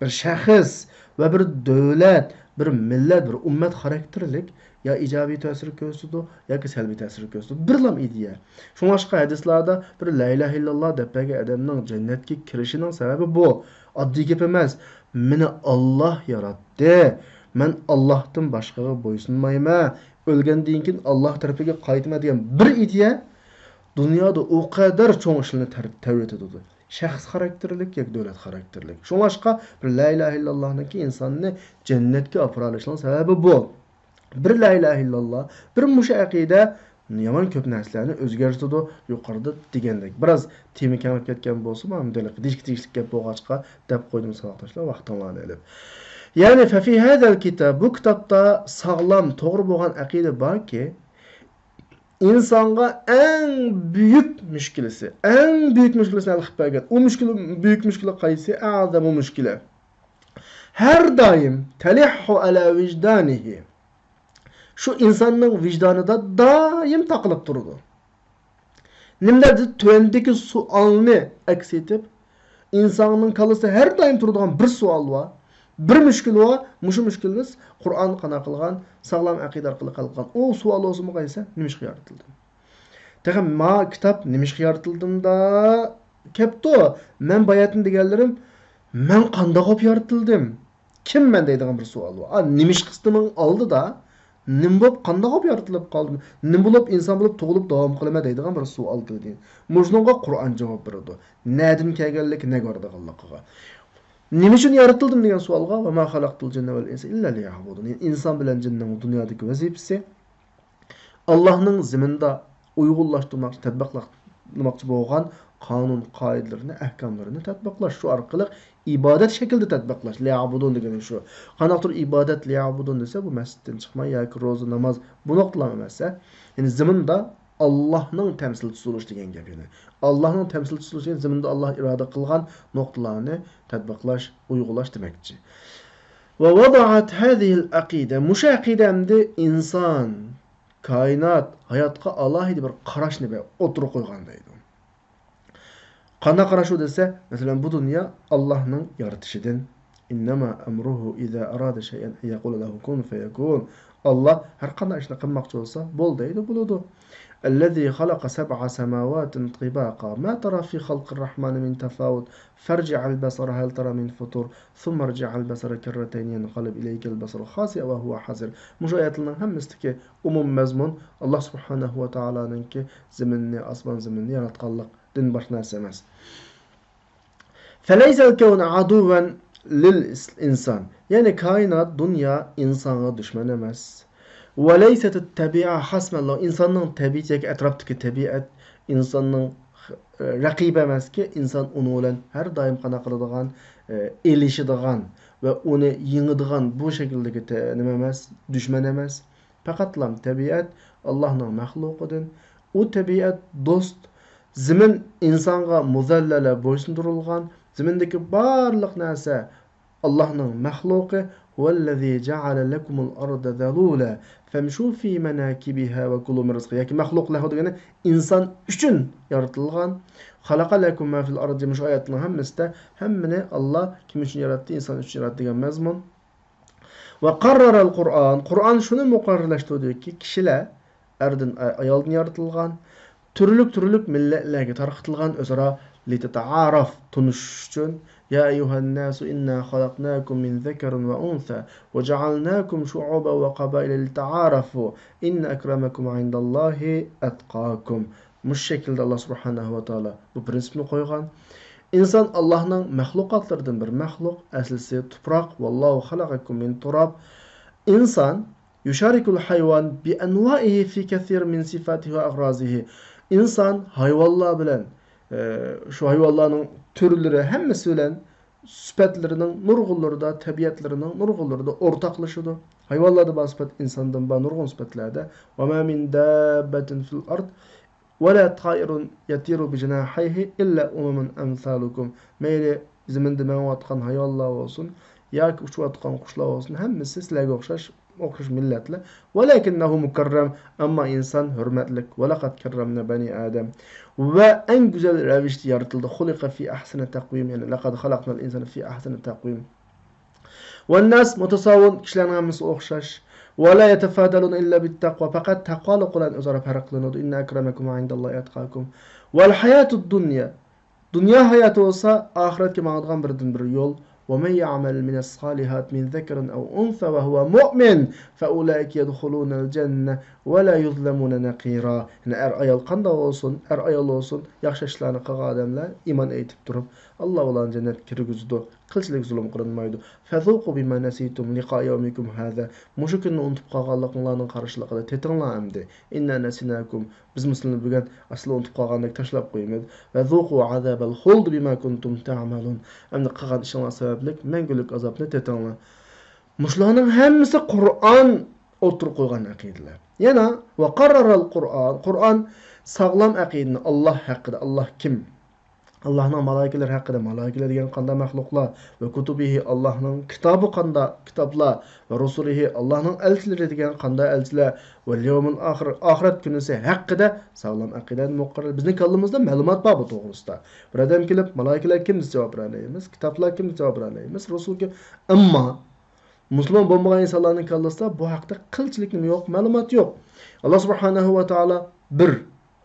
بىر شەخس ۋە بىر دۆلەت، بىر مىللەت، بىر ئۈممەت خاراكتېرلىك يا ئىجابىي تەسىر كۆرسىتىدۇ، ياكى سەلبىي تەسىر كۆرسىتىدۇ. بىرلا ئىدىيە. شۇڭلاشقا ھەدىسلاردا بىر لا ئىلاھە ئىللاللا دەپ بەرگەن ئادەمنىڭ جەننەتكە كىرىشىنىڭ سەۋەبى بۇ. ئاددىي گەپ ئەمەس. مېنى ئاللاھ ياراتتى. مەن ئاللاھتىن باشقىغا بويسۇنمايمەن. ئۆلگەندىن كېيىن ئاللاھ تەرىپىگە قايتىمەن دېگەن بىر ئىدىيە دۇنيادا ئۇ قەدەر چوڭ ئىشلارنى تەر-، تەۋرىتىدۇ. شەخس خاراكتېرلىك ياكى دۆلەت خاراكتېرلىك. شۇڭلاشقا بىر لا ئىلاھە ئىللاللاھنىڭكى ئىنساننى جەننەتكە ئاپىرالىشىنىڭ سەۋەبى بۇ. بىر لا ئىلاھە ئىللاللا، بىر مۇشۇ ئەقىدە يامان كۆپ نەرسىلەرنى ئۆزگەرتىدۇ. يۇقىرىدا دېگەندەك، بىراز تېما كەڭرەپ كەتكەن بولسىمۇ، ئەمدى دېيىشكە تېگىشلىك گەپ بولغاچقا دەپ قويدۇم، ساۋاقداشلار، ۋاقتىڭلارنى ئېلىپ. يەنى، ففي هذا الكتاب، بۇ كىتابتا ساغلام، توغرا بولغان ئەقىدە باركى، ئىنسانغا ئەڭ بۈيۈك مۈشكۈلىسى، ئەڭ بۈيۈك مۈشكۈلىسىنى ھەل قىلىپ بەرگەن. ئۇ مۈشكۈل، بۈيۈك مۈشكۈلە قايسى؟ أعظم مشكلة. ھەر دائىم تەلىھھۇ ئەلا ۋىجدانىھى. شۇ ئىنساننىڭ ۋىجدانىدا دائىم تاقىلىپ تۇرىدۇ. نېمىلەردۇر تۆۋەندىكى سوئالنى ئەكس ئېتىپ، ئىنساننىڭ كاللىسىدا ھەر دائىم تۇرىدىغان بىر سوئال بار، بىر مۈشكۈل بار. مۇشۇ مۈشكۈلنى قۇرئان قانداق قىلغان، ساغلام ئەقىدە ئارقىلىق ھەل قىلغان. ئۇ سوئال بولسىمۇ قايسى؟ نېمىشقا يارىتىلدىم؟ تېخى ما كىتاب نېمىشقا يارىتىلدىمدا كەپتۇ. مەن باياتىن دېگەنلىرىم، مەن قانداق بولۇپ يارىتىلدىم؟ كىم مەن دەيدىغان بىر سوئال بار. ئا، نېمىشقىسىنىڭ ئالدىدا نېمە بولۇپ، قانداق بولۇپ يارىتىلىپ قالدىم؟ نېمە بولۇپ، ئىنسان بولۇپ تۇغۇلۇپ داۋام قىلىمەن دەيدىغان بىر سوئال دېدى. مۇشۇنىڭغا قۇرئان جاۋاب بېرىدۇ. نەدىن كەلگەنلىك، نەگە بارىدىغانلىقىغا. نېمە ئۈچۈن يارىتىلدىم دېگەن سوئالغا، ۋەما خەلەقتۇل جىننە ۋەل ئىنسە ئىللا لىيەئبۇدۇن. يەنى ئىنسان بىلەن جىننىڭ دۇنيادىكى ۋەزىپىسى، ئاللاھنىڭ زېمىندا ئۇيغۇنلاشتۇرماقچى، تەتبىقلاشتۇرماقچى بولغان قانۇن قائىدىلىرىنى، ئەھكاملىرىنى تەتبىقلاش، شۇ ئارقىلىق ئىبادەت شەكلىدە تەتبىقلاش. لىيەئبۇدۇن دېگىنى شۇ. قانداقتۇر ئىبادەت، لىيەئبۇدۇن دېسە، بۇ مەسچىتتىن چىقماي ياكى روزا، ناماز، بۇ نۇقتىلار ئەمەس. يەنى زېمىندا ئاللاھنىڭ تەمسىلچىسى بولۇش دېگەن گەپ يەنى. ئاللاھنىڭ تەمسىلچىسى بولۇش دېگەن زېمىندا ئاللاھ ئىرادە قىلغان نۇقتىلارنى تەتبىقلاش، ئۇيغۇنلاش دېمەكچى. ووضعت هذه العقيدة، مۇشۇ ئەقىدە ئەمدى ئىنسان، كائىنات، ھاياتقا ئالاھىدە بىر قاراشنى بىر ئوتتۇرىغا قويغان دەيدۇ. قانداق قاراش ئۇ دېسە، مەسىلەن، بۇ دۇنيا ئاللاھنىڭ يارىتىشىدىن. إنما أمره إذا أراد شيئا أن يقول له كن فيكون. ئاللاھ ھەر قانداق ئىشنى قىلماقچى بولسا، بول دەيدۇ، بولىدۇ. الذي خلق سبع سماوات طباقا ما ترى في خلق الرحمن من تفاوت فارجع البصر هل ترى من فطور ثم ارجع البصر كرتين ينقلب إليك البصر خاسئا وهو حسير. مۇشۇ ئايەتلەرنىڭ ھەممىسىدىكى ئومۇم مەزمۇن ئاللاھ سۇبھانەھۇ ۋە تائالانىڭكى زېمىننى، ئاسمان زېمىننى ياراتقانلىقتىن باشقا نەرسە ئەمەس. فليس الكون عدوا للإنسان. يەنى كائىنات، دۇنيا ئىنسانغا دۈشمەن ئەمەس. وليست الطبيعة خصما له. ئىنساننىڭ تەبىئىتى ياكى ئەتراپتىكى تەبىئەت ئىنساننىڭ، ئە، رەقىبى ئەمەسكى، ئىنسان ئۇنىڭ بىلەن ھەر دائىم قانداق قىلىدىغان، ئە، ئېلىشىدىغان ۋە ئۇنى يېڭىدىغان بۇ شەكىلدىكى تە-، نېمە ئەمەس، دۈشمەن ئەمەس. پەقەتلا تەبىئەت ئاللاھنىڭ مەخلۇقىدىن. ئۇ تەبىئەت دوست. زېمىن ئىنسانغا مۇزەللەلە بويسۇندۇرۇلغان. زېمىندىكى بارلىق نەرسە ئاللاھنىڭ مەخلۇقى. هو الذي جعل لكم الأرض ذلولا فامشوا في مناكبها وكلوا من رزقه. ياكى مەخلۇق لەھۇ دېگىنى ئىنسان ئۈچۈن يارىتىلغان. خلق لكم ما في الأرض. مۇشۇ ئايەتنىڭ ھەممىسىدە ھەممىنى ئاللاھ كىم ئۈچۈن ياراتتى؟ ئىنسان ئۈچۈن ياراتتى دېگەن مەزمۇن. وقرر القرآن، قۇرئان شۇنى مۇقەررەرلەشتۈردىكى، كىشىلەر ئەردىن، ئايالدىن يارىتىلغان، تۈرلۈك-تۈرلۈك مىللەتلەرگە تارقىتىلغان، ئۆزئارا لتتعارف، تونۇشۇش ئۈچۈن. يا أيها الناس إنا خلقناكم من ذكر وأنثى وجعلناكم شعوبا وقبائل لتعارفوا إن أكرمكم عند الله أتقاكم. مۇشۇ شەكىلدە ئاللاھ سۇبھانەھۇ ۋە تائالا بۇ پرىنسىپنى قويغان. ئىنسان ئاللاھنىڭ مەخلۇقاتلىرىدىن بىر مەخلۇق، ئەسلىسى تۇپراق. والله خلقكم من تراب. ئىنسان يشارك الحيوان بأنواعه في كثير من صفاته وأغراضه. ئىنسان ھايۋانلار بىلەن، ئە، شۇ ھايۋانلارنىڭ تۈرلىرى ھەممىسى بىلەن سۈپەتلىرىنىڭ نۇرغۇنلىرىدا، تەبىئەتلىرىنىڭ نۇرغۇنلىرىدا ئورتاقلىشىدۇ. ھايۋانلاردا بار سۈپەت ئىنساندىن بار نۇرغۇن سۈپەتلەردە. وما من دابة في الأرض ولا طائر يطير بجناحيه إلا أمم أمثالكم. مەيلى زېمىندا مېڭىۋاتقان ھايۋانلار بولسۇن ياكى ئۇچۇۋاتقان قۇشلار بولسۇن، ھەممىسى سىلەرگە ئوخشاش، ئوخشاش مىللەتلەر. ولكنه مكرم، ئەمما ئىنسان ھۆرمەتلىك. ولقد كرمنا بني آدم. ۋە ئەڭ گۈزەل رەۋىشتە يارىتىلدى. خلق في أحسن تقويم، يەنى لقد خلقنا الإنسان في أحسن تقويم. والناس متساوون، كىشىلەرنىڭ ھەممىسى ئوخشاش. ولا يتفاضلون إلا بالتقوى، پەقەت تەقۋالىق بىلەن ئۆزئارا پەرقلىنىدۇ. إن أكرمكم عند الله أتقاكم. والحياة الدنيا، دۇنيا ھاياتى بولسا ئاخىرەتكە ماڭىدىغان بىردىنبىر يول. ومن يعمل من الصالحات من ذكر أو أنثى وهو مؤمن فأولئك يدخلون الجنة ولا يظلمون نقيرا. يەنى ئەر ئايال قانداق بولسۇن، ئەر ئايال بولسۇن، ياخشى ئىشلارنى قىلغان ئادەملەر، ئىمان ئېيتىپ تۇرۇپ، ئاللا ئۇلارنى جەننەتكە كىرگۈزىدۇ، قىلچىلىك زۇلۇم قىلىنمايدۇ. فذوقوا بما نسيتم لقاء يومكم هذا، مۇشۇ كۈننى ئۇنتۇپ قالغانلىقىڭلارنىڭ قارشىلىقىدا تېتىڭلار ئەمدى. إنا نسيناكم، بىزمۇ سىلەرنى بۈگۈن ئەسلى ئۇنتۇپ قالغاندەك تاشلاپ قويىمىز. وذوقوا عذاب الخلد بما كنتم تعملون، ئەمدى قىلغان ئىشىڭلار سەۋەبلىك مەڭگۈلۈك ئازابنى تېتىڭلار. مۇشۇلارنىڭ ھەممىسى قۇرئان ئوتتۇرىغا قويغان ئەقىدىلەر. يەنە، وقرر القرآن، قۇرئان ساغلام ئەقىدىنى، ئاللا ھەققىدە، ئاللا كىم؟ ئاللانىڭ مالائىكىلىرى ھەققىدە، مالائىكىلەر دېگەن قانداق مەخلۇقلار؟ وكتبه، ئاللانىڭ كىتابى قانداق كىتابلار؟ ورسله، ئاللانىڭ ئەلچىلىرى دېگەن قانداق ئەلچىلەر؟ واليوم الآخر، ئاخىرەت كۈنىسى ھەققىدە ساغلام ئەقىدە مۇقەررەر. بىزنىڭ كاللىمىزدا مەلۇمات بار بۇ توغرىسىدا. بىر ئادەم كېلىپ، مالائىكىلەر كىم دېسە جاۋاب بېرەلەيمىز، كىتابلار كىم دېسە جاۋاب بېرەلەيمىز، رۇسۇل كىم؟ ئەمما مۇسۇلمان بولمىغان ئىنسانلارنىڭ كاللىسىدا بۇ ھەقتە قىلچىلىك نېمە يوق، مەلۇمات يوق. ئاللا سۇبھانەھۇ ۋە تائالا بىر،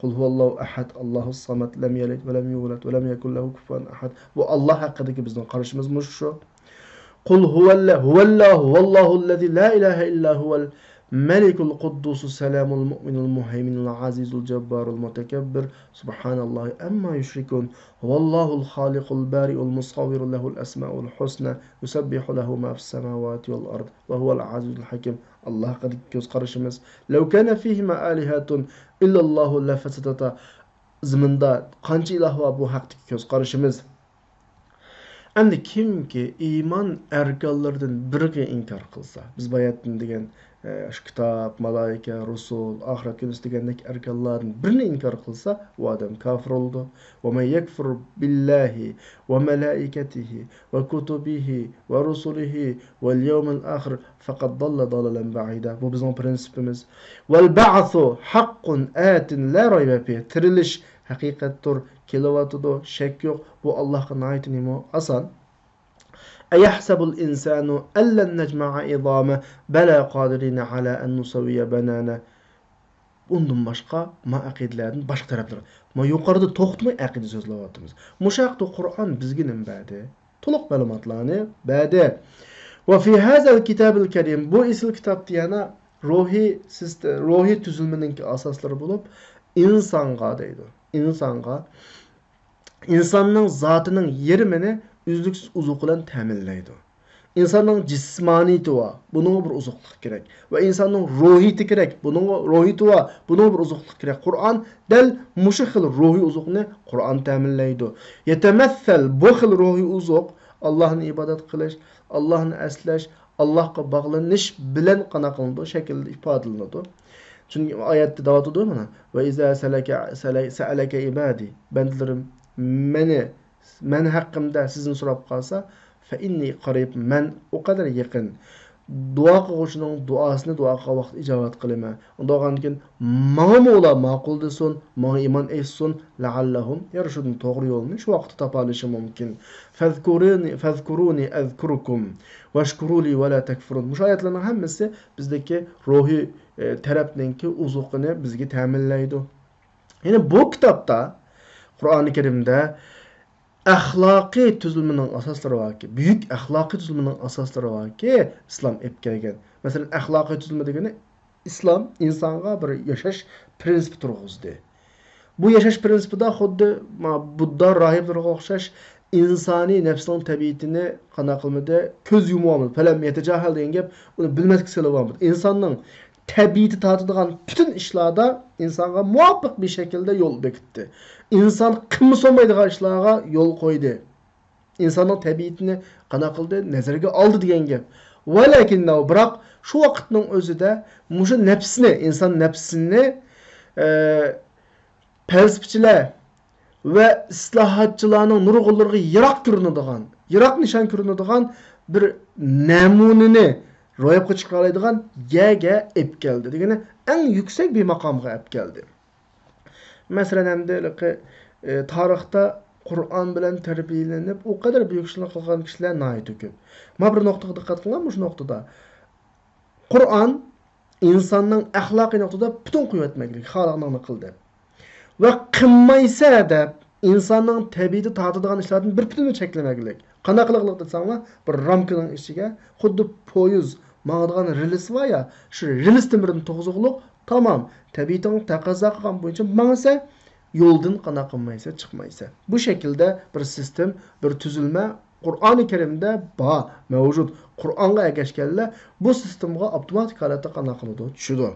قۇل ھۇۋەللاھۇ ئەھەد، ئاللاھۇس سامەد، لەم يەلىد ۋە لەم يۇلەد ۋە لەم يەكۇن لەھۇ كۇفۇۋەن ئەھەد. بۇ ئاللا ھەققىدىكى بىزنىڭ قارىشىمىز مۇشۇ شۇ. قۇل ھۇۋەللا-، ھۇۋەللاھۇ، ۋەللاھۇللەزى لا ئىلاھە ئىللا ھۇۋەل مەلىكۇل قۇددۇسۇس سەلامۇل مۇئمىنۇل مۇھەيمىنۇل ئەزىزۇل جەببارۇل مۇتەكەببىر. سۇبھانەللاھى ئەمما يۇشرىكۇن. ھۇۋەللاھۇل خالىقۇل بارىئۇل مۇسەۋۋىرۇ لەھۇل ئەسمائۇل ھۇسنا. يۇسەببىھۇ لەھۇ ما فىس سەماۋاتى ۋەل ئەرد ۋە ھۇۋەل ئەزىزۇل ھەكىم. ئاللا ھەققىدىكى كۆز قارىشىمىز. لەۋ كانە فىھىما ئالىھەتۇن ئىللاللاھۇ لەفەسەدەتا. زېمىندا قانچە ئىلاھ بار، بۇ ھەقتىكى كۆز قارىشىمىز. ئەمدى كىمكى ئىمان ئەركانلىرىدىن بىرىگە ئىنكار قىلسا، بىز باياتىن دېگەن، ئە، شۇ كىتاب، مالائىكە، رۇسۇل، ئاخىرەت كۈنىسى دېگەندەك ئەركانلاردىن بىرىنى ئىنكار قىلسا، ئۇ ئادەم كاپىر بولىدۇ. ومن يكفر بالله وملائكته وكتبه ورسله واليوم الآخر فقد ضل ضلالا بعيدا. بۇ بىزنىڭ پرىنسىپىمىز. والبعث حق آت لا ريب فيه. تىرىلىش ھەقىقەتتۇر، كېلىۋاتىدۇ، شەك يوق. بۇ ئاللاھقا ناھايىتى نېمە ئاسان. أيحسب الإنسان ألن نجمع عظامه بلى قادرين على أن نسوي بنانه. ئۇندىن باشقا ما ئەقىدىلەردىن باشقا تەرەپلەر. ما يۇقىرىدا توختىماي ئەقىدە سۆزلەۋاتىمىز. مۇشۇ ھەقتە قۇرئان بىزگە نېمە بەردى؟ تولۇق مەلۇماتلارنى بەردى. وفي هذا الكتاب الكريم، بۇ ئېسىل كىتابتا يەنە روھىي سىست-، روھىي تۈزۈلمىنىڭكى ئاساسلىرى بولۇپ، ئىنسانغا دەيدۇ. ئىنسانغا، ئىنساننىڭ زاتىنىڭ يېرىمىنى ئۈزلۈكسىز ئوزۇق بىلەن تەمىنلەيدۇ. ئىنساننىڭ جىسمانىيىتى بار، بۇنىڭغا بىر ئوزۇقلۇق كېرەك. ۋە ئىنساننىڭ روھىيىتى كېرەك، بۇنىڭغا، روھىيىتى بار، بۇنىڭغا بىر ئوزۇقلۇق كېرەك. قۇرئان دەل مۇشۇ خىل روھىي ئوزۇقنى قۇرئان تەمىنلەيدۇ. يەتەمەسسەل، بۇ خىل روھىي ئوزۇق ئاللاھنى ئىبادەت قىلىش، ئاللاھنى ئەسلەش، ئاللاھقا باغلىنىش بىلەن قانداق قىلىنىدۇ؟ شەكىلدە ئىپادىلىنىدۇ. چۈنكى ئايەتتە دەۋاتىدۇ مانا، ۋە ئىزا سەلەكە، سەلە-، سەئەلەكە ئىبادى، بەندىلىرىم مېنى، مەن ھەققىمدە سىزدىن سوراپ قالسا، فەئىننى قەرىب، مەن ئۇ قەدەر يېقىن. دۇئا قىلغۇچىنىڭ دۇئاسىنى دۇئا قىلغان ۋاقىتتا ئىجابەت قىلىمەن. ئۇنداق بولغاندىكىن ماڭىمۇ ئۇلار ماقۇل دېسۇن، ماڭا ئىمان ئېيتسۇن، لەئەللەھۇم يەرشۇدۇن، توغرا يولنى شۇ ۋاقىتتا تاپالىشى مۇمكىن. فەزكۇرۇنى، فەزكۇرۇنى ئەزكۇركۇم، ۋەشكۇرۇلى ۋەلا تەكفۇرۇن. مۇشۇ ئايەتلەرنىڭ ھەممىسى بىزدىكى روھىي، ئە، تەرەپنىڭكى ئوزۇقىنى بىزگە تەمىنلەيدۇ. يەنى بۇ كىتابتا، قۇرئانى كەرىمدە ئەخلاقىي تۈزۈلمىنىڭ ئاساسلىرى باركى، بۈيۈك ئەخلاقىي تۈزۈلمىنىڭ ئاساسلىرى باركى، ئىسلام ئېلىپ كەلگەن. مەسىلەن، ئەخلاقىي تۈزۈلمە دېگىنى ئىسلام ئىنسانغا بىر ياشاش پرىنسىپى تۇرغۇزدى. بۇ ياشاش پرىنسىپىدا خۇددى ما بۇددا راھىبلىرىغا ئوخشاش ئىنسانىي نەپسىنىڭ تەبىئىتىنى قانداق قىلمىدى، كۆز يۇمۇۋالمىدى. پەلەم يەتەجاھەل دېگەن گەپ ئۇنى بىلمەسكە سېلىۋالمىدى. ئىنساننىڭ تەبىئىتى تارتىدىغان پۈتۈن ئىشلاردا ئىنسانغا مۇۋاپىق بىر شەكىلدە يول بېكىتتى. ئىنسان قىلمىسا بولمايدىغان ئىشلارغا يول قويدى. ئىنساننىڭ تەبىئىتىنى قانداق قىلدى؟ نەزەرگە ئالدى دېگەن گەپ. ۋەلەكىننەھۇ، بىراق شۇ ۋاقىتنىڭ ئۆزىدە مۇشۇ نەپسىنى، ئىنسان نەپسىنى، ئە، پەلسەپىچىلەر ۋە ئىسلاھاتچىلارنىڭ نۇرغۇنلىرىغا يىراق كۆرۈنىدىغان، يىراق نىشان كۆرۈنىدىغان بىر نەمۇنىنى روياپقا چىقىرالايدىغان يەرگە ئېلىپ كەلدى. دېگىنى ئەڭ يۈكسەك بىر ماقامغا ئېلىپ كەلدى. مەسىلەن، ئەمدى ھېلىقى، ئى، تارىختا قۇرئان بىلەن تەربىيەلىنىپ، ئۇ قەدەر بۈيۈك ئىشلارنى قىلغان كىشىلەر ناھايىتى كۆپ. مانا بىر نۇقتىغا دىققەت قىلىڭلار، مۇشۇ نۇقتىدا. قۇرئان ئىنساننىڭ ئەخلاقىي نۇقتىدا پۈتۈن قويۇۋەتمەكلىك، خالىغىنىڭنى قىل دەپ. ۋە قىلمايسە دەپ، ئىنساننىڭ تەبىئىتى تارتىدىغان ئىشلاردىن بىر پۈتۈنلەي چەكلىمەكلىك. قانداق قىلىقلىق دېسەڭلار، بىر رامكىنىڭ ئىچىگە خۇددى پويىز ماڭىدىغان رېلىس بار يا، شۇ رېلىستىن بىرنى تۇرغۇزۇقلۇق، تامام، تەبىئىتىڭ تەقەززا قىلغان بويىچە ماڭىسەن، يولدىن قانداق قىلمايسەن، چىقمايسەن. بۇ شەكىلدە بىر سىستېم، بىر تۈزۈلمە قۇرئانى كەرىمدە بار، مەۋجۇت. قۇرئانغا ئەگەشكەنلەر بۇ سىستېمغا ئاپتوماتىك ھالەتتە قانداق قىلىدۇ؟ چۈشىدۇ.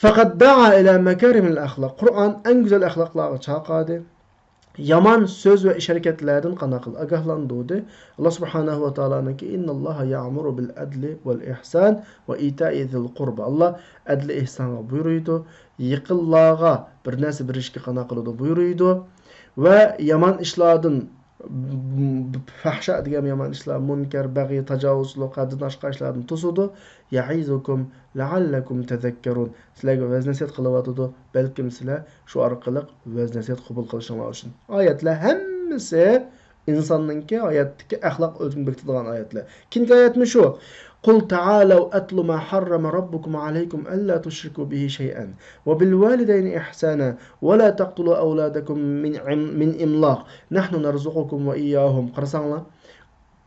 فقد دعا إلى مكارم الأخلاق. قۇرئان ئەڭ گۈزەل ئەخلاقلارغا چاقىردى. يامان سۆز ۋە ئىش-ھەرىكەتلەردىن قانداق قىل-، ئاگاھلاندۇردى. ئاللا سۇبھانەھۇ ۋە تائالانىڭكى، إن الله يأمر بالعدل والإحسان وإيتاء ذي القربى. ئاللا ئەدلى ئېھسانغا بۇيرۇيدۇ، يېقىنلارغا بىر نەرسە بېرىشكە قانداق قىلىدۇ؟ بۇيرۇيدۇ. ۋە يامان ئىشلاردىن، فەھشا دېگەن يامان ئىشلار، مۇنكەر، بەغي، تاجاۋۇزچىلىق، ھەددىدىن ئاشقان ئىشلاردىن توسىدۇ. يعظكم لعلكم تذكرون. سىلەرگە ۋەز-نەسىھەت قىلىۋاتىدۇ، بەلكىم سىلەر شۇ ئارقىلىق ۋەز-نەسىھەت قوبۇل قىلىشىڭلار ئۈچۈن. ئايەتلەر ھەممىسى ئىنساننىڭكى ھاياتتىكى ئەخلاق ئۆلچىمىنى بېكىتىدىغان ئايەتلەر. كېيىنكى ئايەتمۇ شۇ. قل تعالوا أتل ما حرم ربكم عليكم ألا تشركوا به شيئا وبالوالدين إحسانا ولا تقتلوا أولادكم من عم-، من إملاق نحن نرزقكم وإياهم. قارىساڭلار،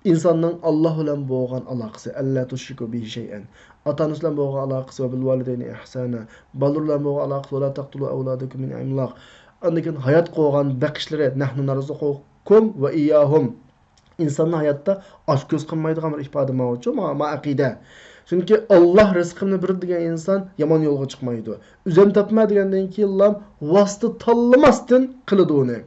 ئىنساننىڭ ئاللا بىلەن بولغان ئالاقىسى، ألا تشركوا به شيئا، ئاتا-ئانىسى بىلەن بولغان ئالاقىسى، وبالوالدين إحسانا، بالىلار بىلەن بولغان ئالاقىسى، ولا تقتلوا أولادكم من إملاق، ئاندىن كېيىن ھايات قوغان بېقىشلىرى، نحن نرزقكم وإياهم، ئىنساننى ھاياتتا ئاچكۆز قىلمايدىغان بىر ئىپادە ماۋۇچۇ، ما، ما ئەقىدە. چۈنكى ئاللا رىزقىمنى بېرىدۇ دېگەن ئىنسان يامان يولغا چىقمايدۇ. ئۆزۈم تاپما دېگەندىن كېيىنلا ۋاسىتە تاللىماستىن قىلىدۇ ئۇنى.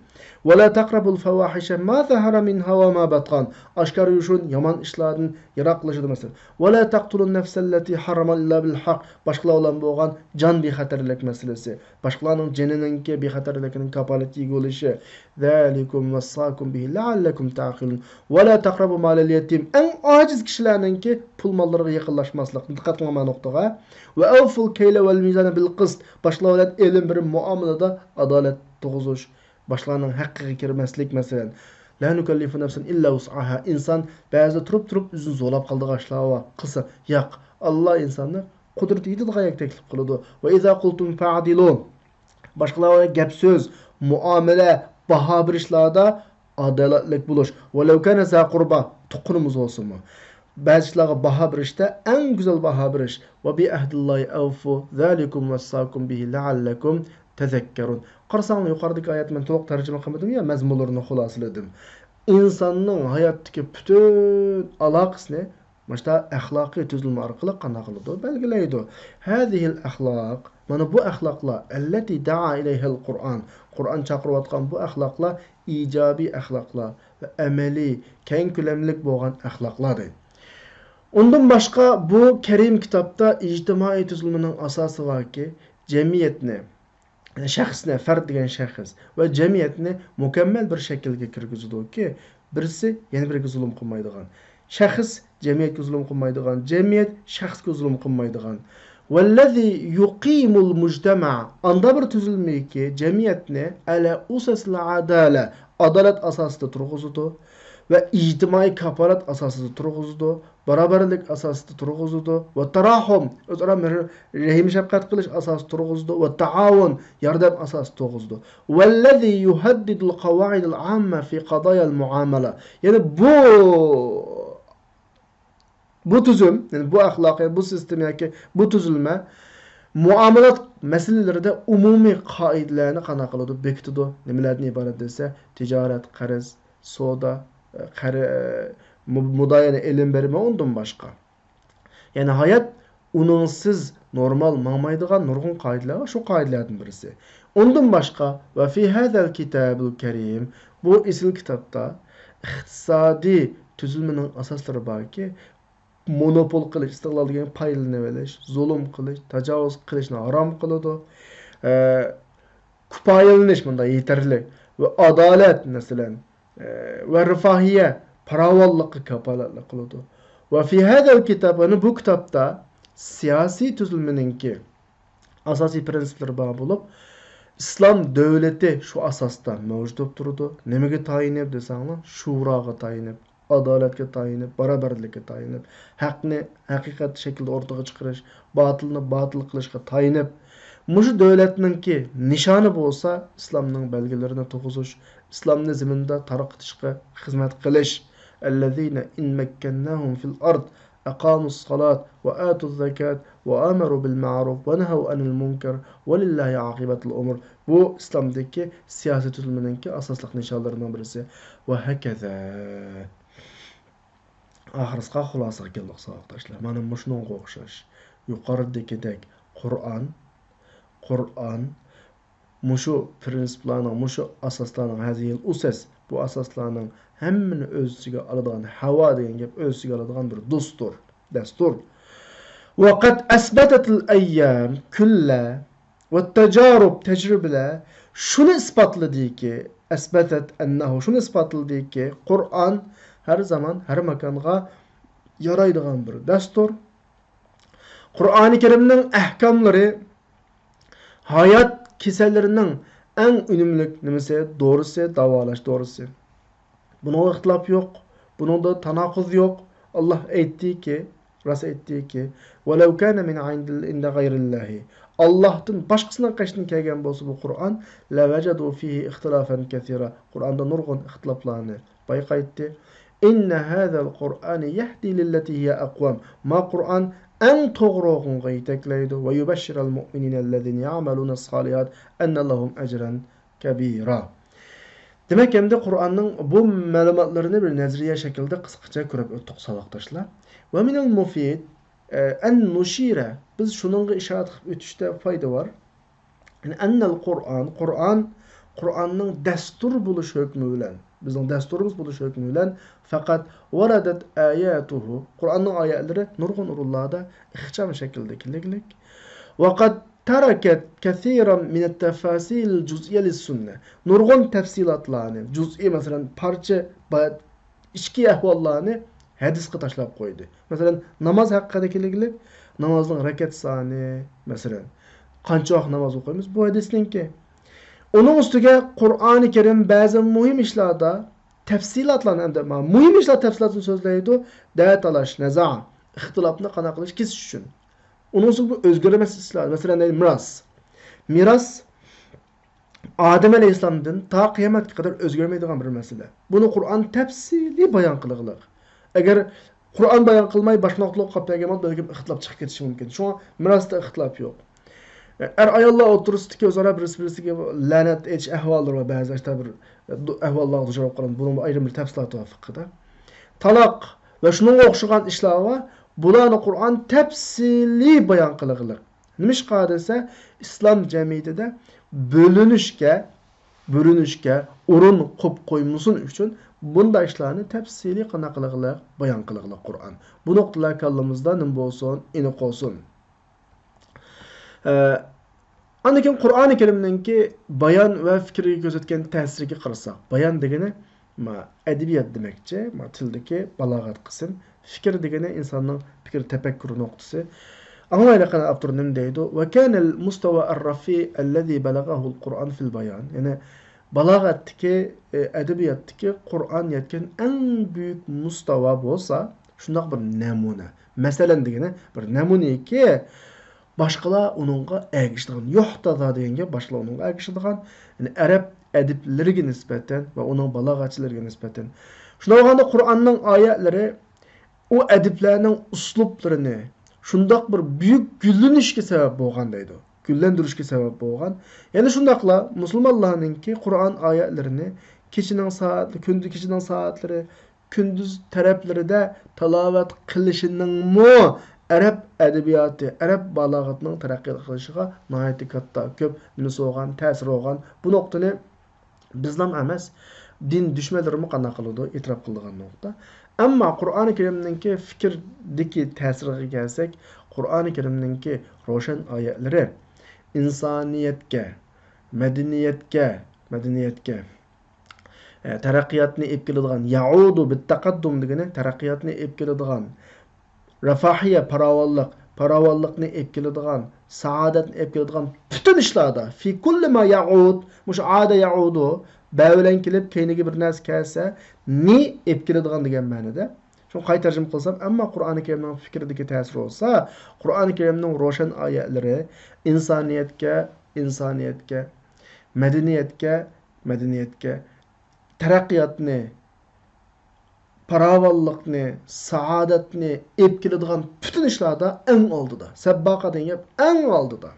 ولا تقربوا الفواحش ما ظهر منها وما بطن. ئاشكارا يوشۇرۇن يامان ئىشلاردىن يىراقلىشىدۇ مەسىلەن. ولا تقتلوا النفس التي حرم الله إلا بالحق. باشقىلار بىلەن بولغان جان بىخەتەرلىك مەسىلىسى. باشقىلارنىڭ جېنىنىڭكى بىخەتەرلىكىنىڭ كاپالەتكە ئىگە بولۇشى. ذلكم وصاكم به لعلكم تعقلون. ولا تقربوا مال اليتيم. ئەڭ ئاجىز كىشىلەرنىڭكى پۇل ماللىرىغا يېقىنلاشماسلىق. دىققەت قىلىڭلار مانا نۇقتىغا. وأوفوا الكيل والميزان بالقسط. باشقىلار بىلەن ئېلىم بېرىم مۇئامىلىدە ئادالەت تۇرغۇزۇش. باشقىلارنىڭ ھەققىگە كىرمەسلىك مەسىلەن. لا نكلف نفسا إلا وسعها. ئىنسان بەزىدە تۇرۇپ تۇرۇپ ئۆزىنى زورلاپ قالىدىغان ئىشلار بار. قىلسا ياق. ئاللا ئىنساننى قۇدرىتى يېتىدىغان يەرگە تەكلىپ قىلىدۇ. وإذا قلتم فاعدلوا. باشقىلارغا گەپ سۆز، مۇئامىلە، باھا بېرىشلاردا ئادالەتلىك بولۇش. ولو كان ذا قربى، تۇغقىنىمىز بولسىمۇ. بەزى ئىشلارغا باھا بېرىشتە ئەڭ گۈزەل باھا بېرىش. وبعهد الله أوفوا ذلكم وصاكم به لعلكم تذكرون. قارىساڭلار يۇقىرىدىكى ئايەتنى مەن تولۇق تەرجىمە قىلمىدىم يا، مەزمۇنلىرىنى خۇلاسىلىدىم. ئىنساننىڭ ھاياتتىكى پۈتۈن ئالاقىسىنى مۇشۇنداق ئەخلاقىي تۈزۈلمە ئارقىلىق قانداق قىلىدۇ؟ بەلگىلەيدۇ. هذه الأخلاق، مانا بۇ ئەخلاقلار، التي دعا إليها القرآن، قۇرئان چاقىرىۋاتقان بۇ ئەخلاقلار ئىجابىي ئەخلاقلار ۋە ئەمەلىي، كەڭ كۆلەملىك بولغان ئەخلاقلار دەيدۇ. ئۇندىن باشقا بۇ كەرىم كىتابتا ئىجتىمائىي تۈزۈلمىنىڭ ئاساسى باركى، جەمئىيەتنى، شەخسنى، فەرد دېگەن شەخس ۋە جەمئىيەتنى مۇكەممەل بىر شەكىلگە كىرگۈزىدۇكى، بىرسى يەنە بىرىگە زۇلۇم قىلمايدىغان، شەخس جەمئىيەتكە زۇلۇم قىلمايدىغان، جەمئىيەت شەخسكە زۇلۇم قىلمايدىغان. والذي يقيم المجتمع، ئاندا بىر تۈزۈلمىكى جەمئىيەتنى على أسس العدالة، ئادالەت ئاساسىدا تۇرغۇزىدۇ ۋە ئىجتىمائىي كاپالەت ئاساسىدا تۇرغۇزىدۇ، باراۋەرلىك ئاساسىدا تۇرغۇزىدۇ، والتراحم، ئۆزئارا مېھىر، رەھىم-شەپقەت قىلىش ئاساسىدا تۇرغۇزىدۇ، والتعاون، ياردەم ئاساسىدا تۇرغۇزىدۇ. والذي يحدد القواعد العامة في قضايا المعاملة. يەنى بۇ، بۇ تۈزۈم، يەنى بۇ ئەخلاق، يەنى بۇ سىستېما ياكى بۇ تۈزۈلمە مۇئامىلات مەسىلىلىرىدە ئومۇمىي قائىدىلەرنى قانداق قىلىدۇ، بېكىتىدۇ. نېمىلەردىن ئىبارەت دېسە، تىجارەت، قەرز، سودا، قەر-، مۇ-، مۇدايەنە، ئېلىم بېرىم ۋە ئۇندىن باشقا. يەنى ھايات ئۇنىڭسىز نورمال ماڭمايدىغان نۇرغۇن قائىدىلەر بار، شۇ قائىدىلەردىن بىرسى. ئۇندىن باشقا، وفي هذا الكتاب الكريم، بۇ ئېسىل كىتابتا ئىقتىسادىي تۈزۈلمىنىڭ ئاساسلىرى باركى، مونوپول قىلىش، ئىستىغلال دېگەن پايدىلىنىۋېلىش، زۇلۇم قىلىش، تاجاۋۇز قىلىشنى ھارام قىلىدۇ. ئە، كۇپايىلىنىش مۇنداق يېتەرلىك ۋە ئادالەت، مەسىلەن، ئە، ۋە رىفاھىيە، پاراۋانلىققا كاپالەتلىك قىلىدۇ. وفي هذا الكتاب، يەنى بۇ كىتابتا سىياسىي تۈزۈلمىنىڭكى ئاساسىي پىرىنسىپلىرى بار بولۇپ، ئىسلام دۆلىتى شۇ ئاساستا مەۋجۇت بولۇپ تۇرىدۇ. نېمىگە تايىنىپ دېسەڭلار، شۇراغا تايىنىپ، ئادالەتكە تايىنىپ، باراۋەرلىككە تايىنىپ، ھەقنى ھەقىقەت شەكلىدە ئورتىغا چىقىرىش، باتىلنى باتىل قىلىشقا تايىنىپ، مۇشۇ دۆلەتنىڭكى نىشانى بولسا ئىسلامنىڭ بەلگىلىرىنى تۇرغۇزۇش، ئىسلامنى زېمىندا تارقىتىشقا خىزمەت قىلىش. الذين إن مكناهم في الأرض أقاموا الصلاة وآتوا الزكاة وأمروا بالمعروف ونهوا عن المنكر ولله عاقبة الأمور. بۇ ئىسلامدىكى سىياسىي تۈزۈلمىنىڭكى ئاساسلىق نىشانلىرىنىڭ بىرسى. وهكذا. ئاخىرسىغا خۇلاسىغا كەلدۇق، ساۋاقداشلار. مانا مۇشۇنىڭغا ئوخشاش. يۇقىرىدىكىدەك قۇرئان، قۇرئان مۇشۇ پىرىنسىپلارنىڭ، مۇشۇ ئاساسلارنىڭ، هذه الأسس، بۇ ئاساسلارنىڭ ھەممىنى ئۆز ئىچىگە ئالىدىغان، ھاۋا دېگەن گەپ ئۆز ئىچىگە ئالىدىغان بىر دۇستۇر، دەستۇر. وقد أثبتت الأيام، كۈنلەر، والتجارب، تەجرىبىلەر شۇنى ئىسپاتلىدىكى، أثبتت أنه، شۇنى ئىسپاتلىدىكى، قۇرئان ھەر زامان، ھەر ماكانغا يارايدىغان بىر دەستۇر. قۇرئانى كەرىمنىڭ ئەھكاملىرى ھايات كېسەللىرىنىڭ ئەڭ ئۈنۈملۈك نېمىسى، دورىسى، داۋالاش دورىسى. بۇنىڭدا ئىختىلاپ يوق، بۇنىڭدا تاناقۇز يوق. ئاللاھ ئېيتتىكى، راست ئېيتتىكى، ولو كان من عند عند غير الله، ئاللاھتىن باشقىسىنىڭ قېشىدىن كەلگەن بولسا بۇ قۇرئان، لوجدوا فيه اختلافا كثيرا، قۇرئاندا نۇرغۇن ئىختىلاپلارنى بايقايتتى. إن هذا القرآن يهدي للتي هي أقوم. ما قۇرئان ئەڭ توغرا ئوغۇنغا يېتەكلەيدۇ. ويبشر المؤمنين الذين يعملون الصالحات أن لهم أجرا كبيرا. دېمەك، ئەمدى قۇرئاننىڭ بۇ مەلۇماتلىرىنى بىر نەزەرىيە شەكلىدە قىسقىچە كۆرۈپ ئۆتتۇق، ساۋاقداشلار. ومن المفيد، ئە، أن نشير، بىز شۇنىڭغا ئىشارە قىلىپ ئۆتۈشتە پايدا بار. يەنى، أن القرآن، قۇرئان، قۇرئاننىڭ دەستۇر بولۇش ھۆكمى بىلەن، بىزنىڭ دەستۇرىمىز بولۇش ھۆكمى بىلەن، فقد وردت آياته، قۇرئاننىڭ ئايەتلىرى نۇرغۇن ئورۇنلاردا ئىخچام شەكىلدە كېلىگلىك. وقد تركت كثيرا من التفاسير الجزئية للسنة، نۇرغۇن تەپسىلاتلارنى، جۇزئىي، مەسىلەن، پارچە با-، ئىچكى ئەھۋاللارنى ھەدىسكە تاشلاپ قويدى. مەسىلەن، ناماز ھەققىدە كېلىگلىك، نامازنىڭ رەكەت سانى، مەسىلەن، قانچە ۋاقىت ناماز ئوقۇيمىز، بۇ ھەدىسنىڭكى. ئۇنىڭ ئۈستىگە قۇرئانى كەرىم بەزى مۇھىم ئىشلاردا تەپسىلاتلارنى، ئەمدى ما-، مۇھىم ئىشلار تەپسىلاتىنى سۆزلەيدۇ، دەۋە تالاش، نازا، ئىختىلاپنى قانداق قىلىش، كېسىش ئۈچۈن. ئۇنىڭ ئۈستىگە بۇ ئۆزگەرمەس ئىشلار، مەسىلەن، دەيلى، مىراس. مىراس ئادەم ئەلەيھىسسالامدىن تا قىيامەتكە قەدەر ئۆزگەرمەيدىغان بىر مەسىلە. بۇنى قۇرئان تەپسىلىي بايان قىلغىلىق. ئەگەر قۇرئان بايان قىلماي، باشقا نۇقتىلارغا قاپ بەرگەن بولسا، بەلكىم ئىختىلاپ چىقىپ كېتىشى مۇمكىن. شۇڭا مىراستا ئىختىلاپ يوق. ئەر-ئاياللار ئوتتۇرىسىدىكى ئۆزئارا بىرسى-بىرسىگە لەنەت ئېيتىش ئەھۋاللىرى بار، بەزى ئەھۋاللارغا دۇچ بولۇپ قالىدۇ. بۇنىڭ ئايرىم بىر تەپسىلاتى بار فىقھىدا. تالاق ۋە شۇنىڭغا ئوخشىغان ئىشلار بار. بۇلارنى قۇرئان تەپسىلىي بايان قىلغىلىق. نېمىشقا دېسە، ئىسلام جەمئىيىتىدە بۆلۈنۈشكە، بۆلۈنۈشكە ئورۇن قوپ قويمىسۇن ئۈچۈن بۇنداق ئىشلارنى تەپسىلىي قانداق قىلغىلى، بايان قىلغىلى قۇرئان. بۇ نۇقتىلار كاللىمىزدا نېمە بولسۇن، ئېنىق بولسۇن. ئە، ئاندىن كېيىن قۇرئانى كەرىمنىڭكى بايان ۋە پىكىرگە كۆرسەتكەن تەسىرىگە قارىساق، بايان دېگىنى ما، ئەدەبىيات دېمەكچى، ما، تىلدىكى بالاغەت قىسىم. پىكىر دېگىنى ئىنساننىڭ پىكىر، تەپەككۇر نۇقتىسى. ئاڭلايلى قېنى ئاپتور نېمە دەيدۇ؟ وكان المستوى الرفيع الذي بلغه القرآن في البيان. يەنى بالاغەتتىكى، ئە، ئەدەبىياتتىكى قۇرئان يەتكەن ئەڭ بۈيۈك مۇستاۋا بولسا، شۇنداق بىر نەمۇنە. مەسىلەن دېگىنى بىر نەمۇنىكى، باشقىلار ئۇنىڭغا ئەگىشىدىغان، يۇھتەزا دېگەن گەپ، باشقىلار ئۇنىڭغا ئەگىشىدىغان، يەنى ئەرەب ئەدىبلىرىگە نىسبەتەن ۋە ئۇنىڭ بالاغەتچىلىرىگە نىسبەتەن. شۇنداق بولغاندا قۇرئاننىڭ ئايەتلىرى ئۇ ئەدىبلەرنىڭ ئۇسلۇبلىرىنى شۇنداق بىر بۈيۈك گۈللىنىشكە سەۋەب بولغان دەيدۇ. گۈللەندۈرۈشكە سەۋەب بولغان. يەنە شۇنداقلا مۇسۇلمانلارنىڭكى قۇرئان ئايەتلىرىنى كېچىنىڭ سائەت-، كۈندە-، كېچىنىڭ سائەتلىرى، كۈندۈز تەرەپلىرىدە تىلاۋەت قىلىشىنىڭمۇ ئەرەب ئەدەبىياتى، ئەرەب بالاغىتىنىڭ تەرەققىي قىلىشىغا ناھايىتى كاتتا، كۆپ نېمىسى بولغان، تەسىرى بولغان. بۇ نۇقتىنى بىزلا ئەمەس، دىن دۈشمەنلىرىمۇ قانداق قىلىدۇ، ئېتىراپ قىلىدىغان نۇقتا. ئەمما قۇرئانى كەرىمنىڭكى پىكىردىكى تەسىرىگە كەلسەك، قۇرئانى كەرىمنىڭكى روشەن ئايەتلىرى ئىنسانىيەتكە، مەدەنىيەتكە، مەدەنىيەتكە، ئە، تەرەققىياتنى ئېلىپ كېلىدىغان، يەئۇدۇ بىتتەقەددۇم دېگىنى تەرەققىياتنى ئېلىپ كېلىدىغان، رەفاھىيە، پاراۋانلىق، پاراۋانلىقنى ئېلىپ كېلىدىغان، سائادەتنى ئېلىپ كېلىدىغان پۈتۈن ئىشلاردا، في كل ما يعود، مۇشۇ عاد يعود، بە بىلەن كېلىپ، كەينىگە بىر نەرسە كەلسە، نى ئېلىپ كېلىدىغان دېگەن مەنىدە. شۇڭا قايتا تەرجىمە قىلسام، ئەمما قۇرئانى كەرىمنىڭ پىكرىدىكى تەسىرى بولسا، قۇرئانى كەرىمنىڭ روشەن ئايەتلىرى ئىنسانىيەتكە، ئىنسانىيەتكە، مەدەنىيەتكە، مەدەنىيەتكە، تەرەققىياتنى، پاراۋانلىقنى، سائادەتنى ئېلىپ كېلىدىغان پۈتۈن ئىشلاردا ئەڭ ئالدىدا. سەبباقە دېگەن گەپ ئەڭ ئالدىدا.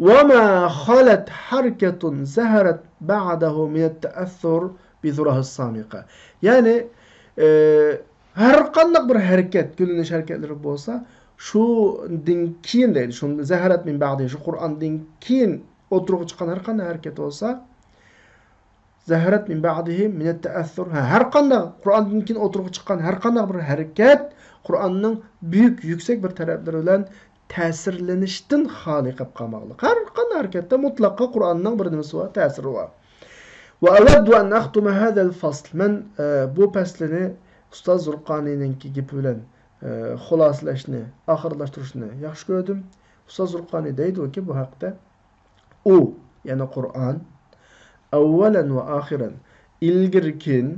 وما خلت حركة ظهرت بعده من التأثر بذرها السامقة. يەنى، ئى، ھەر قانداق بىر ھەرىكەت، گۈللىنىش ھەرىكەتلىرى بولسا، شۇدىن كېيىن دەيدۇ، شۇ زەھەرەت مىن بەئدى، شۇ قۇرئاندىن كېيىن ئوتتۇرىغا چىققان ھەر قانداق ھەرىكەت بولسا، زەھەرەت مىن بەئدىھى مىنەت تەئەسسۇر. ھە، ھەر قانداق، قۇرئاندىن كېيىن ئوتتۇرىغا چىققان ھەر قانداق بىر ھەرىكەت قۇرئاننىڭ بۈيۈك، يۈكسەك بىر تەرەپلىرى بىلەن تەسىرلىنىشتىن خالىي قېلىپ قالماقلىق. ھەر قانداق ھەرىكەتتە مۇتلەققە قۇرئاننىڭ بىر نېمىسى بار، تەسىرى بار. وأود أن أختم هذا الفصل. مەن، ئە، بۇ پەسلىنى ئۇستاز زۇرقانىينىڭكى گېپى بىلەن، ئە، خۇلاسىلەشنى، ئاخىرلاشتۇرۇشنى ياخشى كۆردۈم. ئۇستاز زۇرقانىي دەيدۇكى بۇ ھەقتە، ئۇ، يەنى قۇرئان، ئەۋۋەلەن ۋە ئاخىرەن، ئىلگىرى-كېيىن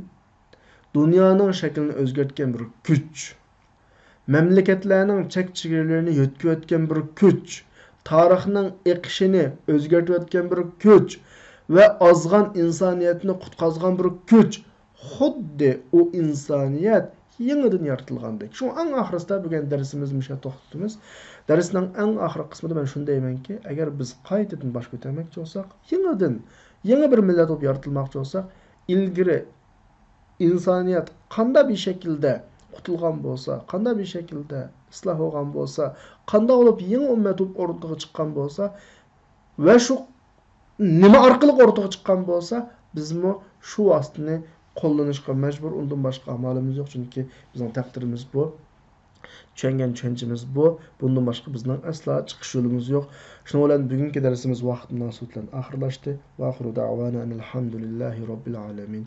دۇنيانىڭ شەكلىنى ئۆزگەرتكەن بىر كۈچ، مەملىكەتلەرنىڭ چەك-چېگرىلىرىنى يۆتكىۋەتكەن بىر كۈچ، تارىخنىڭ ئېقىشىنى ئۆزگەرتىۋەتكەن بىر كۈچ ۋە ئازغان ئىنسانىيەتنى قۇتقازغان بىر كۈچ، خۇددى ئۇ ئىنسانىيەت يېڭىدىن يارىتىلغاندەك. شۇڭا ئەڭ ئاخىرىسىدا بۈگۈن دەرسىمىزنى مۇشۇ يەردە توختىتىمىز. دەرسنىڭ ئەڭ ئاخىرقى قىسمىدا مەن شۇنى دەيمەنكى، ئەگەر بىز قايتىدىن باش كۆتۈرمەكچى بولساق، يېڭىدىن، يېڭى بىر مىللەت بولۇپ يارىتىلماقچى بولساق، ئىلگىرى ئىنسانىيەت قانداق بىر شەكىلدە قۇتۇلغان بولسا، قانداق بىر شەكىلدە ئىسلاھ بولغان بولسا، قانداق بولۇپ يېڭى ئۈممەت بولۇپ ئوتتۇرىغا چىققان بولسا ۋە شۇ نېمە ئارقىلىق ئوتتۇرىغا چىققان بولسا، بىزمۇ شۇ ۋاسىتىنى قوللىنىشقا مەجبۇر، ئۇندىن باشقا ئامالىمىز يوق، چۈنكى بىزنىڭ تەقدىرىمىز بۇ، چۈشەنگەن چۈشەنچىمىز بۇ، بۇندىن باشقا بىزنىڭ ئەسلا چىقىش يولىمىز يوق. شۇنىڭ بىلەن بۈگۈنكى دەرسىمىز ۋاقىت مۇناسىۋىتى بىلەن ئاخىرلاشتى. وآخر دعوانا أن الحمد لله رب العالمين.